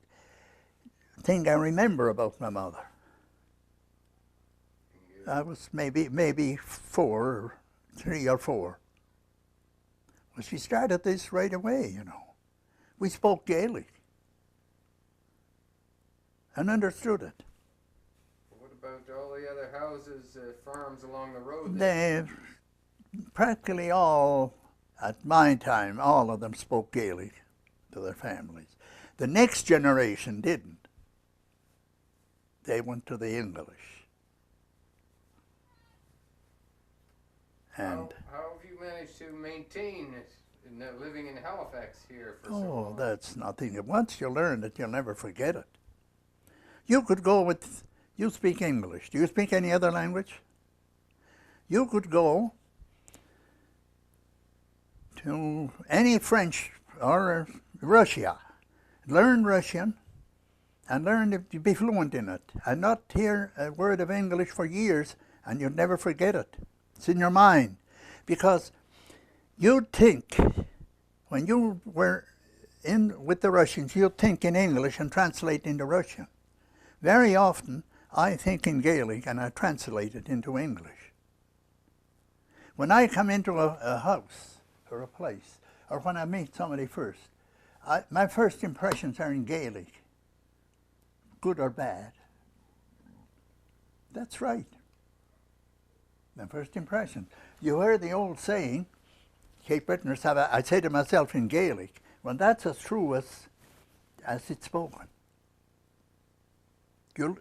thing I remember about my mother. I was maybe, maybe four, three or four. Well, she started this right away, you know. We spoke Gaelic and understood it. What about all the other houses, uh, farms along the road there? They, practically all, at my time, all of them spoke Gaelic to their families. The next generation didn't. They went to the English. And how, how have you managed to maintain it in, uh, living in Halifax here for so long? Oh, that's nothing. Once you learn it, you'll never forget it. You could go with, you speak English. Do you speak any other language? You could go to any French or Russia, learn Russian, and learn to be fluent in it, and not hear a word of English for years, and you'd never forget it. It's in your mind. Because you'd think, when you were in with the Russians, you'd think in English and translate into Russian. Very often, I think in Gaelic and I translate it into English. When I come into a, a house or a place, or when I meet somebody first, I, my first impressions are in Gaelic, good or bad. That's right. My first impression. You hear the old saying, Cape Bretoners have a, I say to myself in Gaelic, well, that's as true as, as it's spoken. You'll,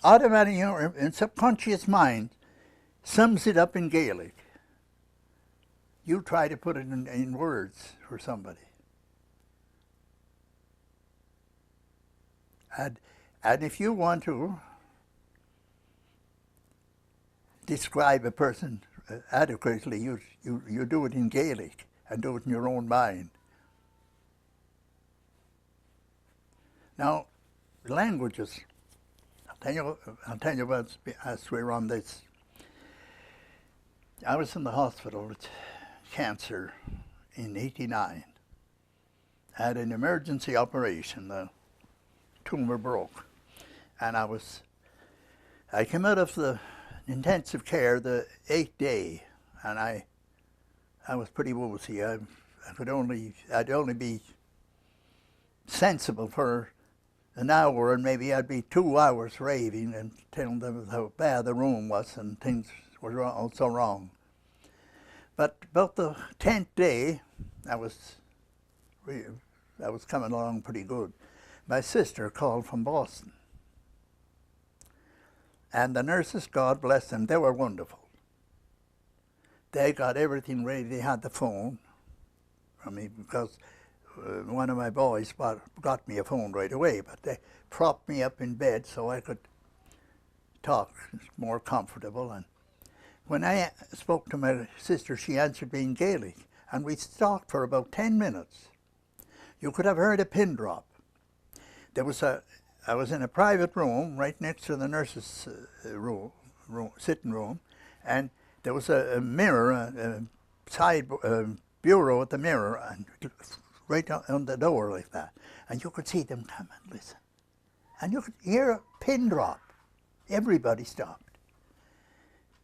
automatically, your, your subconscious mind sums it up in Gaelic. You try to put it in, in words for somebody. And, and if you want to describe a person, uh, adequately, you, you, you do it in Gaelic and do it in your own mind. Now, languages. I'll tell you, I'll tell you about, as we're on this. I was in the hospital with cancer in eighty-nine. Had an emergency operation. The tumor broke. And I was, I came out of the intensive care the eighth day, and I, I was pretty woozy. I, I could only, I'd only be sensible for an hour, and maybe I'd be two hours raving and telling them how bad the room was and things were wrong, so wrong. But about the tenth day, I was re-, I was coming along pretty good. My sister called from Boston. And the nurses, God bless them, they were wonderful. They got everything ready. They had the phone for me because, uh, one of my boys bought, got me a phone right away, but they propped me up in bed so I could talk more comfortable. And when I spoke to my sister, she answered me in Gaelic, and we talked for about ten minutes. You could have heard a pin drop. There was a, I was in a private room right next to the nurses', uh, room, room, sitting room, and there was a, a mirror, a, a side, a bureau at the mirror, and right on, on the door like that. And you could see them come and listen. And you could hear a pin drop. Everybody stopped.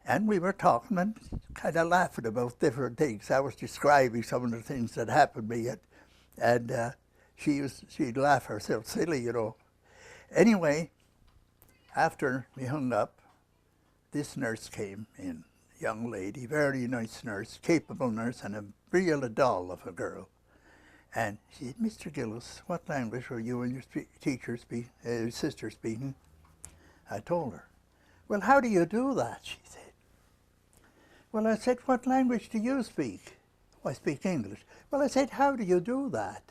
And we were talking and kind of laughing about different things. I was describing some of the things that happened me, and, and, uh, she was, she'd laugh herself silly, you know. Anyway, after we hung up, this nurse came in, young lady, very nice nurse, capable nurse, and a real doll of a girl. And she said, "Mister Gillis, what language were you and your spe-, teacher spe-, uh, sister speaking?" I told her. "Well, how do you do that?" she said. "Well," I said, "what language do you speak?" "Oh, I speak English." "Well," I said, "how do you do that?"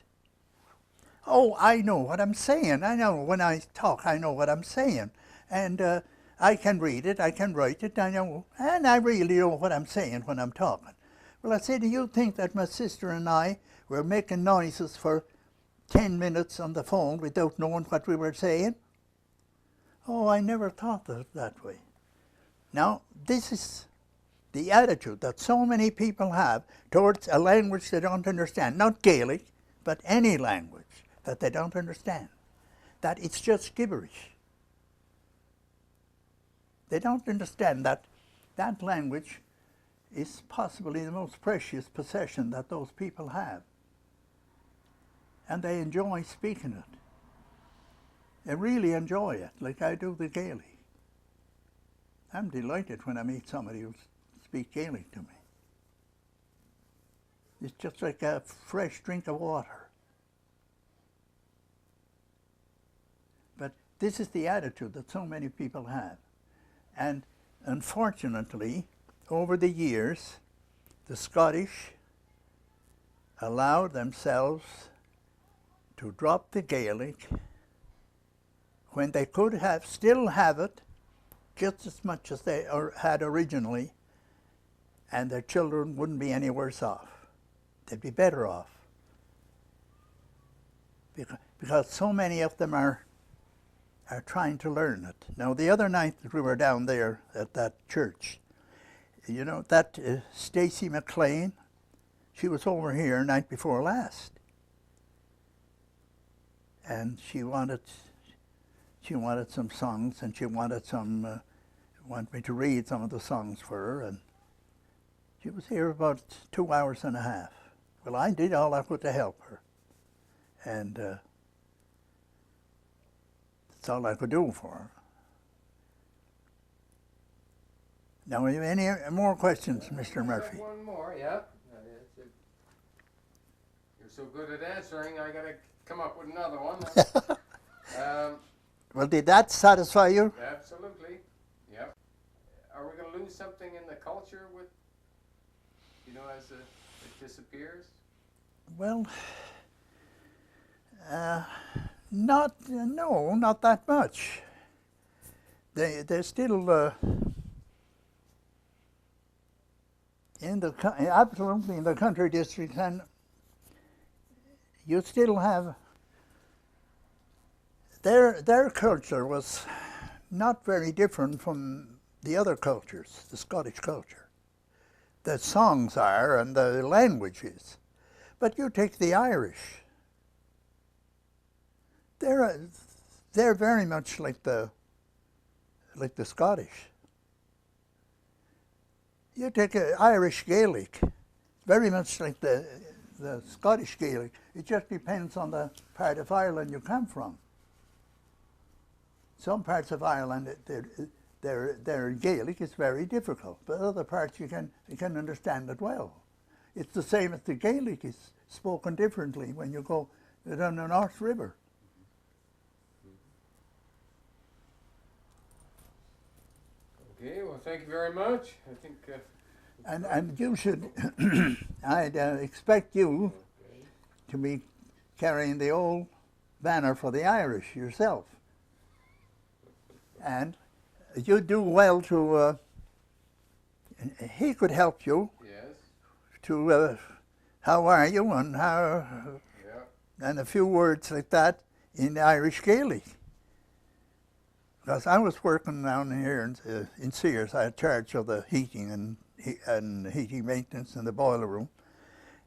"Oh, I know what I'm saying. I know when I talk, I know what I'm saying. And, uh, I can read it, I can write it, I know, and I really know what I'm saying when I'm talking." "Well," I said, "do you think that my sister and I were making noises for ten minutes on the phone without knowing what we were saying?" "Oh, I never thought of it that way." Now, this is the attitude that so many people have towards a language they don't understand, not Gaelic, but any language that they don't understand, that it's just gibberish. They don't understand that that language is possibly the most precious possession that those people have. And they enjoy speaking it. They really enjoy it, like I do the Gaelic. I'm delighted when I meet somebody who speaks Gaelic to me. It's just like a fresh drink of water. But this is the attitude that so many people have. And unfortunately, over the years, the Scottish allowed themselves to drop the Gaelic when they could have, still have it just as much as they or-, had originally, and their children wouldn't be any worse off. They'd be better off. Becau-, because so many of them are, are trying to learn it. Now, the other night that we were down there at that church, you know, that, uh, Stacy McLean, she was over here night before last. And she wanted, she wanted some songs, and she wanted some, uh, wanted me to read some of the songs for her, and she was here about two hours and a half. Well, I did all I could to help her. And, uh, that's all I could do for her. Now, any more questions, Mister Murphy? One more, yeah. Uh, it's a You're so good at answering, I gotta come up with another one. Um, Well, did that satisfy you? Absolutely, yep. Are we gonna lose something in the culture with, you know, as, uh, it disappears? Well, uh, not, no, not that much. They, they're still, uh, in the cou-, absolutely in the country districts, and you still have, their, their culture was not very different from the other cultures, the Scottish culture. The songs are and the language is. But you take the Irish, they're, uh, they're very much like the, like the Scottish. You take, uh, Irish Gaelic, very much like the, the Scottish Gaelic. It just depends on the part of Ireland you come from. Some parts of Ireland, their, their, their Gaelic is very difficult, but other parts you can, you can understand it well. It's the same as the Gaelic is spoken differently when you go down the North River. Okay, well, thank you very much. I think, uh, And, and you should, I'd, uh, expect you to be carrying the old banner for the Irish yourself. And you do well to, uh, he could help you Yes. to, uh, how are you and how, Yeah. and a few words like that in Irish Gaelic. Because I was working down here in, uh, in Sears. I had charge of the heating and, he- and heating maintenance in the boiler room.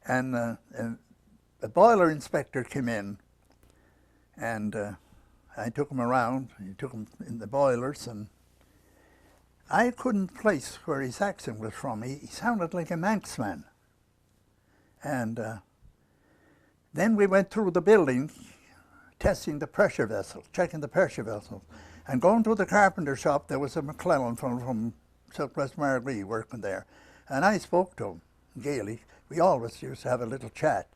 And, uh, and the boiler inspector came in, and, uh, I took him around. He took him in the boilers, and I couldn't place where his accent was from. He, he sounded like a Manxman. And, uh, then we went through the building, testing the pressure vessel, checking the pressure vessel. And going to the carpenter shop, there was a McLellan from, from Southwest Margaree working there. And I spoke to him, Gaelic. We always used to have a little chat.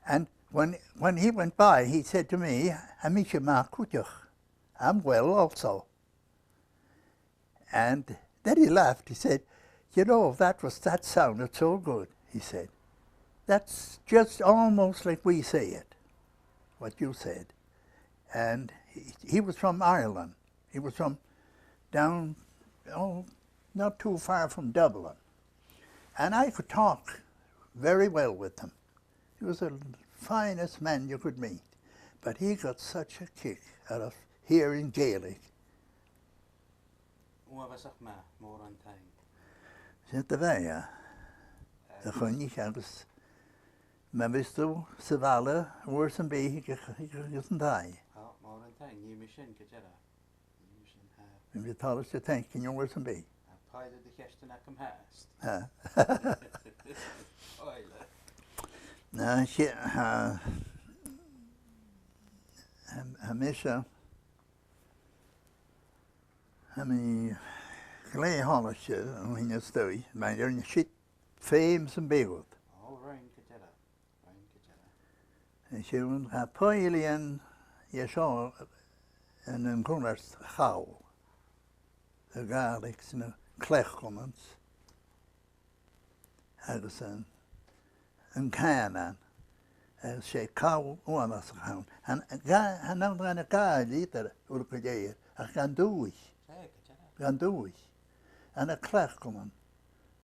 And when, when he went by, he said to me, "Tha mise math cuideachd. I'm well also." And then he laughed. He said, "You know, that was, that sounded so good," he said. "That's just almost like we say it, what you said." And he, he was from Ireland. He was from down, oh, not too far from Dublin. And I could talk very well with him. He was the finest man you could meet. But he got such a kick out of hearing Gaelic. Uabhasach math, mòran taing. Sin do bheatha. A Choinnich, agus ma bhios tu sa bhaile uair sam bith, thig a-, thig a-, thig a-steach an taigh. Ò, mòran taing, nì mi sin gu dearbh. Nì mi sin, tha. Bidh mi toilichte taing uair sam bith. Tha pàirt de cheistean agam fhathast. Tha. Oile. Na, 's e, tha, tha, tha mise, tha mi glè thoilichte a bhith a-staigh, mar a nì siud feum sam bith dhut. Ò, rinn gu dearbh. Rinn gu dearbh. An sin, tha pàirt dhen a seo ann an Cunnart Chall, a' Ghàidhlig 's na cleachdanan agus an, an cànan, agus 's e call uabhasach a th' ann. Chan, chan ann dhan a' Ghàidhlig idir uile gu lèir, ach dhan dùthaich. Dhan dùthaich. Ann an cleachdanan.